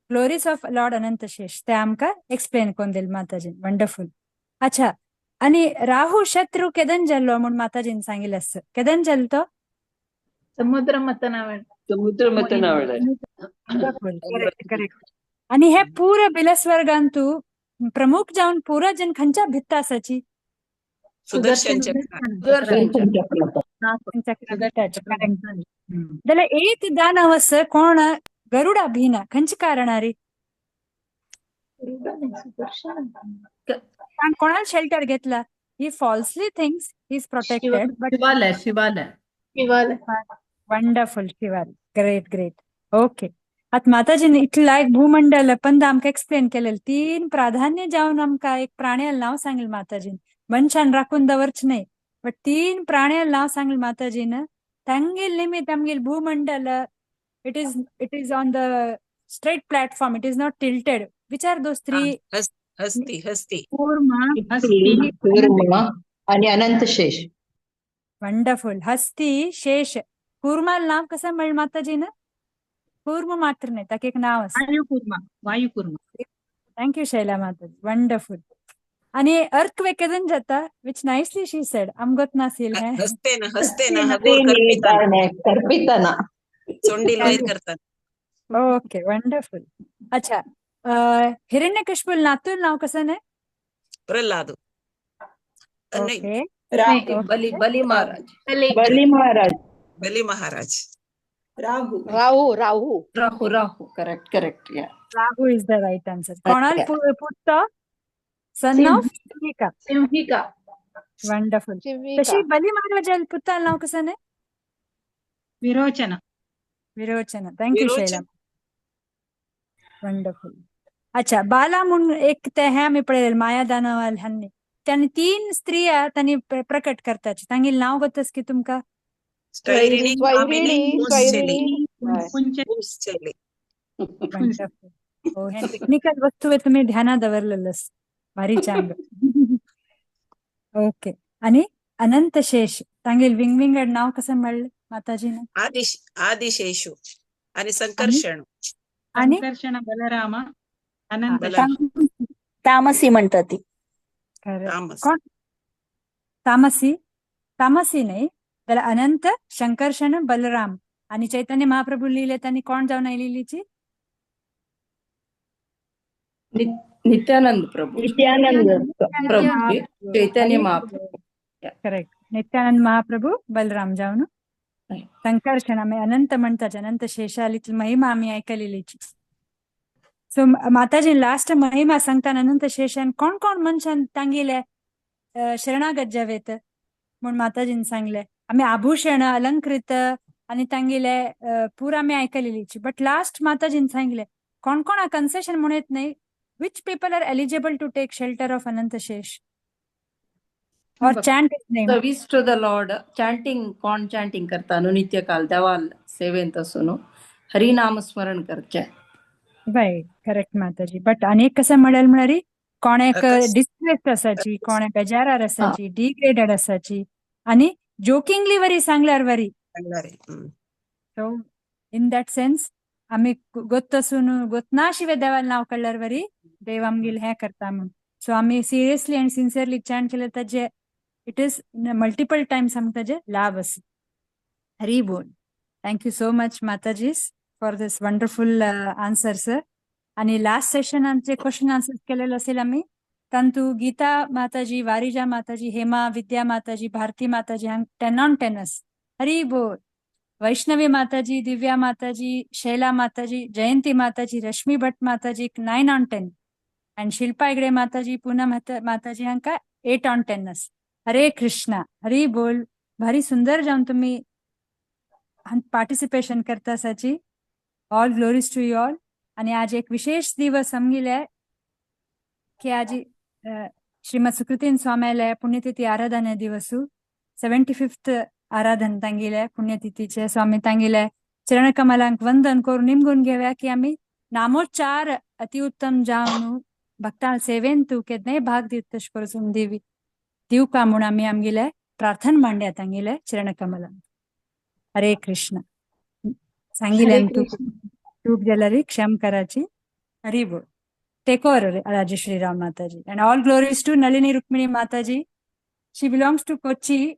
ग्लोरीज ऑफ लॉर्ड अनंतशेष ते आमकां एक्सप्लेन करून दिले माताजीन. वंडरफुल. अच्छा, आणि राहू शत्रू केदन जाल्लो म्हूण माताजीन सांगिल्लें आसा. केदन जाल्लो तो? समुद्र मथना वेळार. समुद्र मथना वेळार. Correct correct. आणि हे पुरा बिलस्वर्गान तू प्रमुख जावन पुरा जन खंयच्या भित्त आसाची? सुदर्शन चक्र. जाल्यार एक दानव आसा कोण? गरुडा भिना. खंयच्या कारणारी? सुदर्शन. कोणाला शेल्टर घेतला? He falsely thinks he is protected, but Shivalaya Shivalaya. Shivalaya. Wonderful, Shivalaya. Great, great. Okay, आतां माताजीन इतला एक भूमंडल पंद आमकां एक्सप्लेन केलेलं. तीन प्राधान्य जावन आमकां एक प्राण्याला नाव सांगलें माताजीन. मनशान राखून दवरचें न्हय, बट तीन प्राण्याला नाव सांगलें माताजीन. तांगेल निमित्त आमगेल भूमंडल it is on the straight platform, it is not tilted. Which are those three? हस्ती हस्ती. कूर्म, हस्ती. कूर्म आणि अनंतशेष. वंडरफुल. हस्ती, शेष, कूर्माला नाव कसं म्हणलं माताजीनं? कूर्म मात्र नाही, ताका एक नाव आसा. वायुकूर्म वायुकूर्म. Thank you Shaila माताजी, वंडरफुल. आणि अर्थक्वेक केदन जाता, which nicely she said, आमगोत नासील हें. हस्तेन हस्तेन हगूर करपिताना. करपिताना. सोंडील वयर करताना. Okay, wonderful. अच्छा, हिरण्यकशिपूल नातूल नाव कसं नाही? प्रल्हाद नाही. Okay. Rahu, Bali Bali Maharaj. Bali. Bali Maharaj. Bali Maharaj. Rahu. Rahu Rahu. Rahu Rahu, correct correct, yeah. Rahu is the right answer. कोणाला पुत्त? Son of Simhika. Simhika. Wonderful. तशी बली महाराज पुत्ताला नाव कसं नाही? Virochan. Virochan. Thank you Shaila. Virochan. Wonderful. अच्छा, बाला म्हणून एक ते हे आम्ही पळयलें माया दानवाल ह्यांनी त्यांनी तीन स्त्रिया त्यांनी प्रकट करतात, तांगेलें नाव गोतस की तुमकां? स्वैरिणी, कामिनी, स्वैरिणी. पुंश्चली. स्वैरिणी. पुंश्चली. वंडरफुल. हो, हे टेक्निकल वस्तू तुम्ही ध्यानात दवरलेलंस, भारी चांग. ओके, आणि अनंत शेष तांगेल विंगविंगड नाव कसं म्हणलं माताजीनं? आदिशेषु आणि संकर्षण. आणि संकर्षण, बलराम, अनंत. बलराम. तामसी म्हणतात ती. खरं. तामस. कोण तामसी? तामसी नाही त्याला. अनंत, शंकर्षण, बलराम आणि चैतन्य महाप्रभू लिहिले त्यांनी कोण जाऊन लिहिलीची? नित्यानंद प्रभू. नित्यानंद. प्रभू, चैतन्य महाप्रभू. करेक्ट. नित्यानंद महाप्रभू बलराम जाऊन संकर्षण. आम्ही अनंत म्हणतात, अनंत शेषालीतली महिमा आम्ही ऐकलेलीची. सो माताजी लास्ट महिमा सांगताना अनंत शेषान कोण कोण मनशान तांगेले शरणागत जावेत म्हणून माताजीन सांगले. आम्ही आभूषण अलंकृत आणि तांगेले पुरा आम्ही ऐकलेलीची, बट लास्ट माताजीन सांगले कोण कोण कन्सेशन म्हणत नाही. Which people are eligible to take shelter of Ananta Shesh or chant his name? Service to the Lord, chanting. कोण चांटिंग करता नु नित्यकाल देवाल सेवेंत असून हरिनाम स्मरण करचे. राईट, करेक्ट माताजी. बट अनेक कसं म्हणेल म्हणारी कोण एक डिस्ट्रेस असायची, कोण बेजारार असायची, डिग्रेडेड असायची आणि जोकिंगली वरी सांगल्यार वरी. सांगणारे. सो इन that sense आम्ही गोत असून गोतनाशिवे देवाला नाव काडल्यार वरी देव आमगेल हें करता म्हणून. सो आम्ही सिरियसली अँड सिन्सियरली चॅन्ट केलं ताजे it is multiple times आमकां ताजे लाभ आसा. हरी बोल. Thank you so much Matajis for this wonderful answers. आणि लास्ट सेशन जे क्वेश्चन आन्सर्स केलेलं असेल आम्ही तांतू गीता माताजी, वारिजा माताजी, हेमा विद्या माताजी, भारती माताजी हांग 10 ऑन 10. हरी बोल. वैष्णवी माताजी, दिव्या माताजी, शैला माताजी, जयंती माताजी, रश्मी भट माताजी 9 ऑन 10 अँड शिल्पा हेगडे माताजी, पूनम माताजी हांका 8 ऑन 10. हरे कृष्णा. हरी बोल. भारी सुंदर जावन तुम्ही पार्टिसिपेशन करता साची. All glories to you all. आणि आज एक विशेष दिवस समगिले की आज श्रीमद सुकृतीन स्वाम्याले पुण्यतिथी आराधने दिवसू, 75th आराधन तांगिले पुण्यतिथीचे. स्वामी तांगिले चरणकमलांक वंदन करून निमगून घेव्या की आम्ही नामोच्चार अतिउत्तम जावन भक्तां सेवेन तू केदनाय भाग दिवत तशें करून दिवी दिवका म्हूण आमी आमगेले प्रार्थना मांडया तांगेले चरणकमलांक. हरे कृष्ण. सांगिले हरे तू कृष्ण. चूक जाल्यार क्षम कराची. हरी बोल. Take over, Rajeshri Ram Mataji. And all glories to Nalini Rukmini Mataji. She belongs to Kochi.